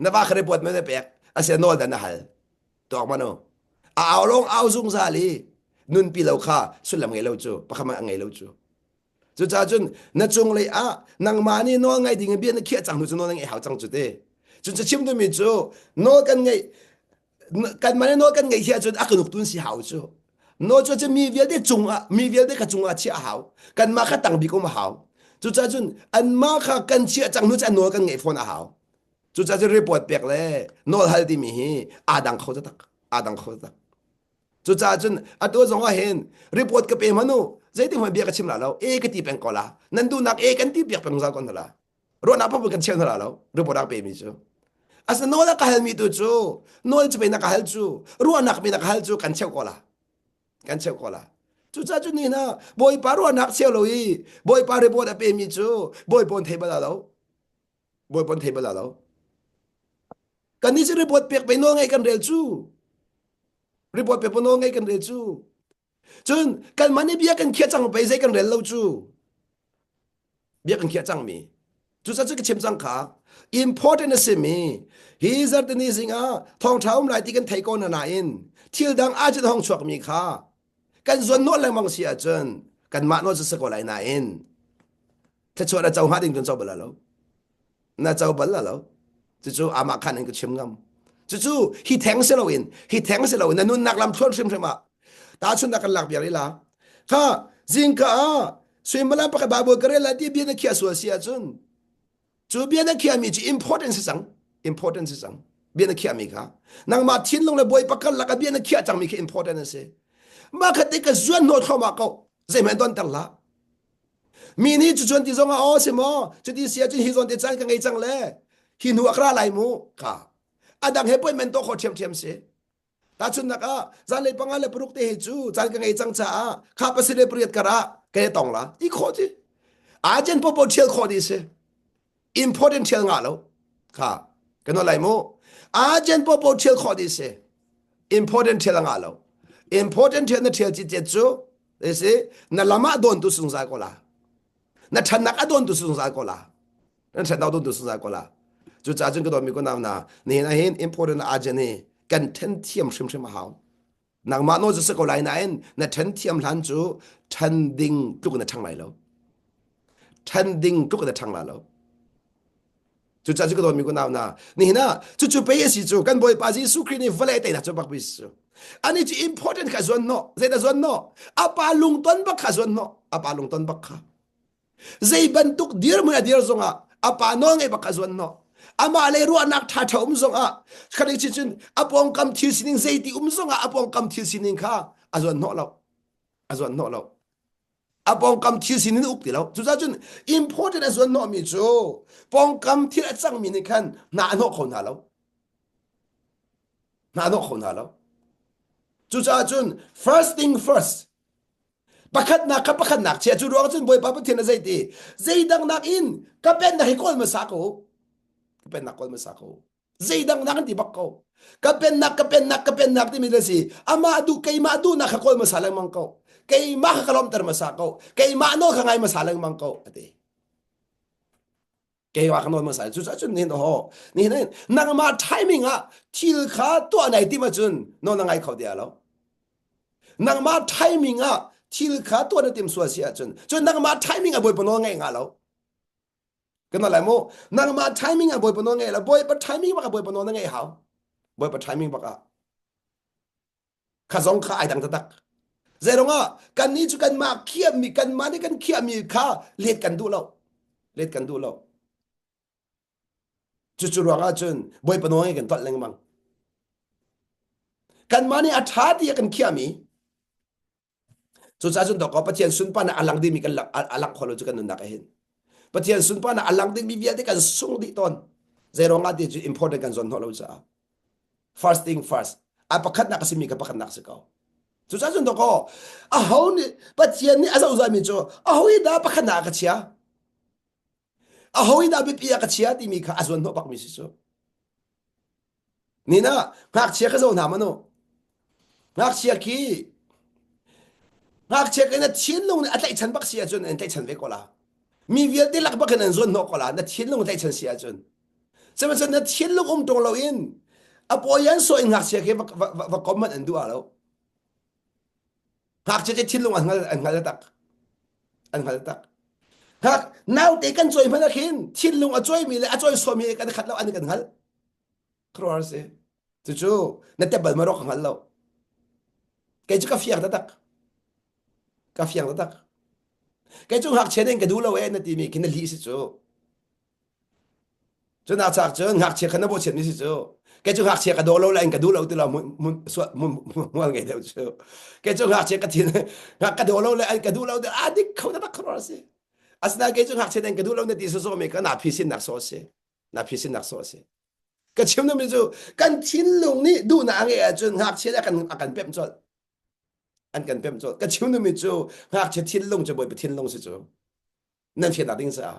Na va kha report man na pek. Asia nawl dan na hal. Tuak manu. A au long au zungzal i nunpi lo kha sullam ngei lo cu pakhat man a ngei lo cu. Cucaah cun na cunglei ah nangmah nih nawl ngaih ding in bia na khiah cang hnu cu nawl na ngeih hau cang cu ti. Cun ca chim duhmi cu nawl kan ngeih kanmah nih nawl kan ngeih hi ahcun a kan uktu si hau cu. Nawl cu mi vialte cungah mi vialte kha cungah chiah a hau. Kanmah kha tang bik um a hau. Cucaah cun anmah kha kan chiah cang hnu cu an nawl kan ngeih fawn a hau. Cucaah cun report pek le nawl hal timi hi aa dang kho taktak. Aa dang kho taktak. Cucaah cun atu zong ah hin report ka pe hmanh u zeitin hmanh bia ka chim la lo e ka ti peng ko la nan duhnak e kan ti piak peng zau ko hna la ruahnak paoh kan cheu hna la lo report a pe mi cu asina nawl a ka hal mi tu cu nawl cu pe na ka hal cu ruahnak mi na ka hal cu kan cheu ko la kan cheu ko la cucaah cun ni hna bawipa ruahnak cheu lo i bawipa report a pe mi cu bawipa thei bal lo bawipa thei bal lo kan nih cu report pek pe nawl ngai kan rel cu report pek nawl ngai kan rel cu cun kanmah nih bia kan khiah cang pei zei kan rel lo cu bia kan khiah cangmi cucaah cu ka chim cang kha important a simi hi zartini zing ah thawngṭha um lai ti kan thei ko na nain thil dang a cun hong chuakmi kha kan zuan nawh lengmang si ahcun kanmah nawl cu si ko lai nain thluachuah na co hnga ding cun co bal lo na co bal lo cucu amah khan in ka chim ngam cucu hi theng si loin hi theng si loin na nunnak lam thluan hrimhrim ah tahchunnak kan lak biar ila kha zingka ah suimilam pakhat Bible ka rel lai ti bia na khiah sual si ahcun cu bia na khiahmi cu important si cang important si cang bia na khiahmi kha nangmah thinlung le bawipa karlak ah bia na khiah cangmi khi important a si mah khat te ka zuan hnawh thluahmah ko zeihmanh donter hlah Mi nih cucun ti zong ah aw si maw cuti si ahcun hi zawn te caan ka ngei cang le hi hnu ah ka ra lai mu ka a dang he appointment tuah khawh ṭhiamṭhiam si tahchunhnak ah zanlei panga le paruk te hi cu caan ka ngei cang caah kha pasarih le pariat kar ah ka i tong la ti khawh ti agent popo ṭhial khawh dih si important ṭhial ngah lo kha kan lai mu agent popo ṭhial khawh dih si important ṭhial ngah lo important ṭhial na ṭhial cicet cu si na lam ah dawntu zungzal ko la na ṭhannak a dawntu zungzal ko la na ṭhannak dawntu zungzal ko la cucaah cun ka dawtmi ko nau na nihin ah hin important agent hi kan ṭhen thiam hrimhrim a hau nangmah nawl cu si ko lai nain na ṭhen thiam hlan cu ṭhan ding tluk na ṭhang lai lo ṭhan ding tluk na ṭhang la lo Cucaah cu ka dawtmi kunau hna, nihin ah cucu pei a si cu kan Bawipa Jesuh Khrih nih vawlei teinak cu bak bi si cu. Ani cu important kha zuan hnawh, zeidah zuan hnawh? A pa lungton bak kha zuan hnawh, a pa lungton bak kha. Zei bantuk dirhmun a dir zongah a pa nawl ngei bak kha zuan hnawh. Amah le ruahnak ṭha ṭha um zongah khanih chin cun a pawngkam thil sining zeiti um zongah a pawngkam thil sining kha a zuan hnawh lo. A zuan hnawh lo. A pawngkam thil sining uk ti lo. Cucaah cun important a zuan hnawhmi cu pawngkam thil a cangmi nih khan hna a hnawh kho hna lo. Hna a hnawh kho hna lo. Cucaah cun first thing first. Pakhatnak kha pakhatnak chia cu ruang cun Bawipa Pathian a zei ti zeidang nakin ka pennak hi kawl hmasa ko. Ka pennak kawl hmasa ko. Zeidang nak an ti bak ko. Ka pennak ka pennak ka pennak timi le si amah duh keimah duhnak kha kawl hmasa lengmang ko. Keimah kha ka lawmhter hmasa ko. Keimah nawl kha ngai hmasa lengmang ko a ti. Keimah ka nawl hmasa. Cucaah cun nihin ho nihin hin nangmah timing ah thil kha tuah nai tim ahcun nawl na ngai kho ti lo. Nangmah timing ah thil kha tuah na tim sual si ahcun cun nangmah timing ah Bawipa nawl ngaih nga lo. Kan lai mu nangmah timing ah Bawipa nawl ngaih lo. Bawipa timing bak ah Bawipa nawl na ngaih hau. Bawipa timing bak ah. Kha zong kha ai dang taktak. Zeirong ah kannih cu kanmah khiahmi kanmah nih kan khiahmi kha let kan duh lo. Let kan duh lo. Cucu ruangah cun Bawipa nawl ngai kan tolh lengmang. Kanmah nih a ṭha ti a kan khiahmi Cucaah cun dawkaw Pathian sunparnak a lang dingmi kan a lang kho lo cu kan nunnak ah hin. Pathian sunparnak a lang dingmi vialte kan sung dih tawn. Zeiruang ah ti cu important kan zawn hnawh lo caah. First thing first. A pakhatnak a simi ka pakhatnak si ko. Cucaah cun dawkaw aho nih Pathian nih a zohzami cu aho hi dah pakhatnak a ka chia? Aho hi dah biapi ah ka chia timi kha a zuan hnawh bakmi si cu. Nina ngakchia ka zoh hna manu. Ngakchia khi ngakchia khi na thinlung nih a tlaihchan bak si ahcun an tlaihchan ve ko la. Mi vialte lak bak in an zuan hnawh ko la na thinlung tlaihchan si ahcun. Sihmanhsehlaw na thinlung um ṭung loin a pawi an sawh in ngakchia khi va, va, va, va kom man an duh ah lo. Ngakchia cu thinlung an hngal an hngal tak. An hngal tak. Hngak naute kan cawi hmanh ah khin thinlung a cawimi le a cawi sawmi kan khat lo an kan hngal. Khuaruahhar si. Cucu na tep bal ma rawk ka hngal lo. Kei cu ka fiang taktak. Ka fiang taktak. Kei cu ngakchia nih ka duh lo e na timi khi na lih si cu. Cu na chak cun ngakchia kha na bawhchiat mi si cu. Kei cu ngakchia ka daw lo le in ka duh lo ti lo mual ngei deuh cu. Kei cu ngakchia ka thin ka daw lo le an ka duh lo a dik kho taktak khuaruahhar si. Asinain kei cu ngakchia nih ka duh lo na ti sawsawh mi ka na phisinnak sawh a si. Na phisinnak sawh a si. Ka chim duhmi cu kan thinlung nih duhnak a ngeih ahcun ngakchia nih a kan a kan pemh colh. An kan pemh colh. Ka chim duhmi cu ngakchia thinlung cu Bawipa thinlung si cu. Nan fiannak ding caah.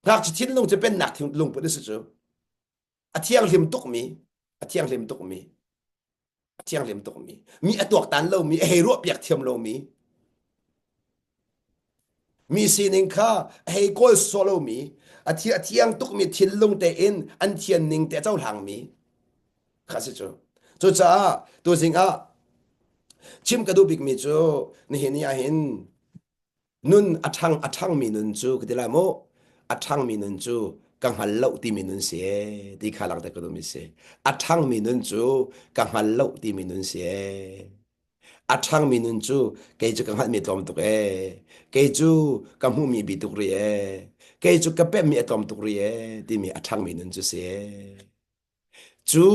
Ngakchia thinlung cu pennak lungput a si cu. A thianghlim tukmi, a thianghlim tukmi, a thianghlim tukmi, mi a tuaktan lomi, a hei ruahpiak thiam lomi, mi sining kha a hei kawl sawh lomi, a thi a thiang tukmi thinlung tein an thian ning te a cohlangmi kha si cu. Cucaah tuzing ah chim ka duh bikmi cu nihin ni ahhin nun a ṭhang a ṭhangmi nun cu ka ti lai mu a ṭhangmi nun cu ka hngal lo timi nun si ee ti kha langhter ka duhmi si a ṭhangmi nun cu ka hngal lo timi nun si ee a ṭhangmi nun cu kei cu ka hngalhmi tlawm tuk ee kei cu ka hmuhmi bi tuk rih ee kei cu ka pemmi a tlawm tuk rih ee timi a ṭhangmi nun cu si ee Cu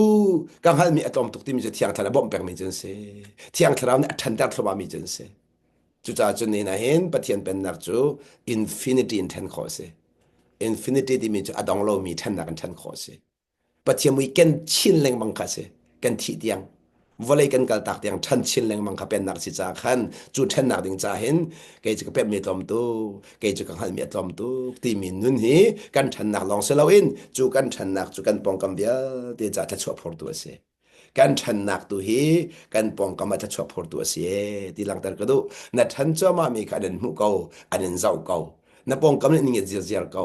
ka hngalhmi a tlawm tuk timi cu Thiang Thlarau a bawmh pengmi cu an si. Thiang Thlarau nih a ṭhanter thluahmahmi cu an si. Cucaah cun nihin ah hin Pathian Pennak cu infinity in ṭhen khawh a si. Infinity timi cu a dong lomi ṭhennak in ṭhen khawh a si. Pathian mui ken chin lengmang kha a si. Kan thih tiang vawlei kan kaltak tiang ṭhan chin lengmang kha pennak si caah khan cu ṭhennak ding caah hin kei cu ka pemmi a tlawm tuk kei cu ka hngalhmi a tlawm tuk timi nun hi kan ṭhannak lawng si loin cu kan ṭhannak cu kan pawngkam vialte caah thluachuah phortu a si kan ṭhannak tu hi kan pawngkam ah thluachuah phortu a si ee ti langhter ka duh na ṭhan cuahmah mi kha an in hmuh ko an in zoh ko na pawngkam nih ngiat zirziar ko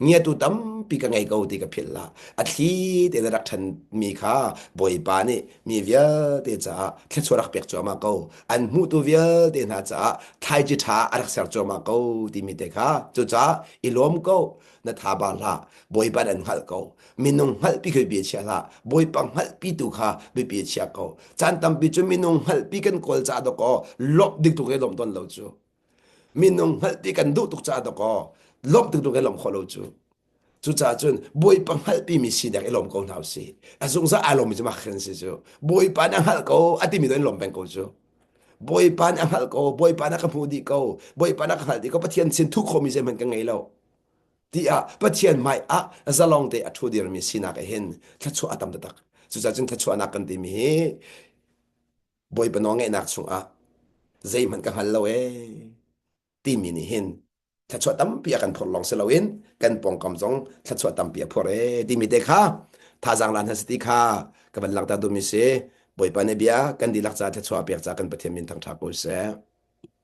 ngiatu tampi ka ngei ko ti ka philh hlah a thli te na rak ṭhanmi kha Bawipa nih mi vialte caah thluachuah rak pek cuahmah ko an hmuhtu vialte hna caah thlaici ṭha a rak ser cuahmah ko timi te kha cucaah i lawm ko na tha ba hlah Bawipa nih an hngalh ko minung hngalhpi khi bia chia hlah Bawipa hngalhpi tu kha biapi chia ko caan tampi cu minung hngalhpi kan kawl caah dawkaw lawmh ding tu kan i lawmh tawn lo cu Minung hngalh ti kan duh tuk caah dawkaw lawmh tuk kan lawmh khawh lo cu. Cucaah cun Bawipa hngalhpimi sinak i lawm ko hna usih. A zungzal aa lawmmi cu mah khan si cu. Bawipa nih a hngalh ko a timi tu in lawm peng ko cu. Bawipa nih a hngalh ko, Bawipa nih a ka hmuh dih ko, Bawipa nih a ka hngalh dih ko, Pathian sin thuh khawhmi zeihmanh ka ngei lo. Tiah Pathian hmai ah zalong te a ṭhu dirmi sinak ah hin thluachuah a tam taktak. Cucaah cun thluachuahnak kan timi hi Bawipa nawlngeihnak chungah. Zeihmanh ka hngal lo ee timi nih hin thluachuah tampi a kan phurh lawng si loin kan pawngkam zong thluachuah tampi a phurh ee timi te kha thazaang lan hna si ti kha ka van langhter duhmi si. Bawipa nih bia kan dihlak ca thluachuah pek ca kan Pathian min thangṭha ko seh.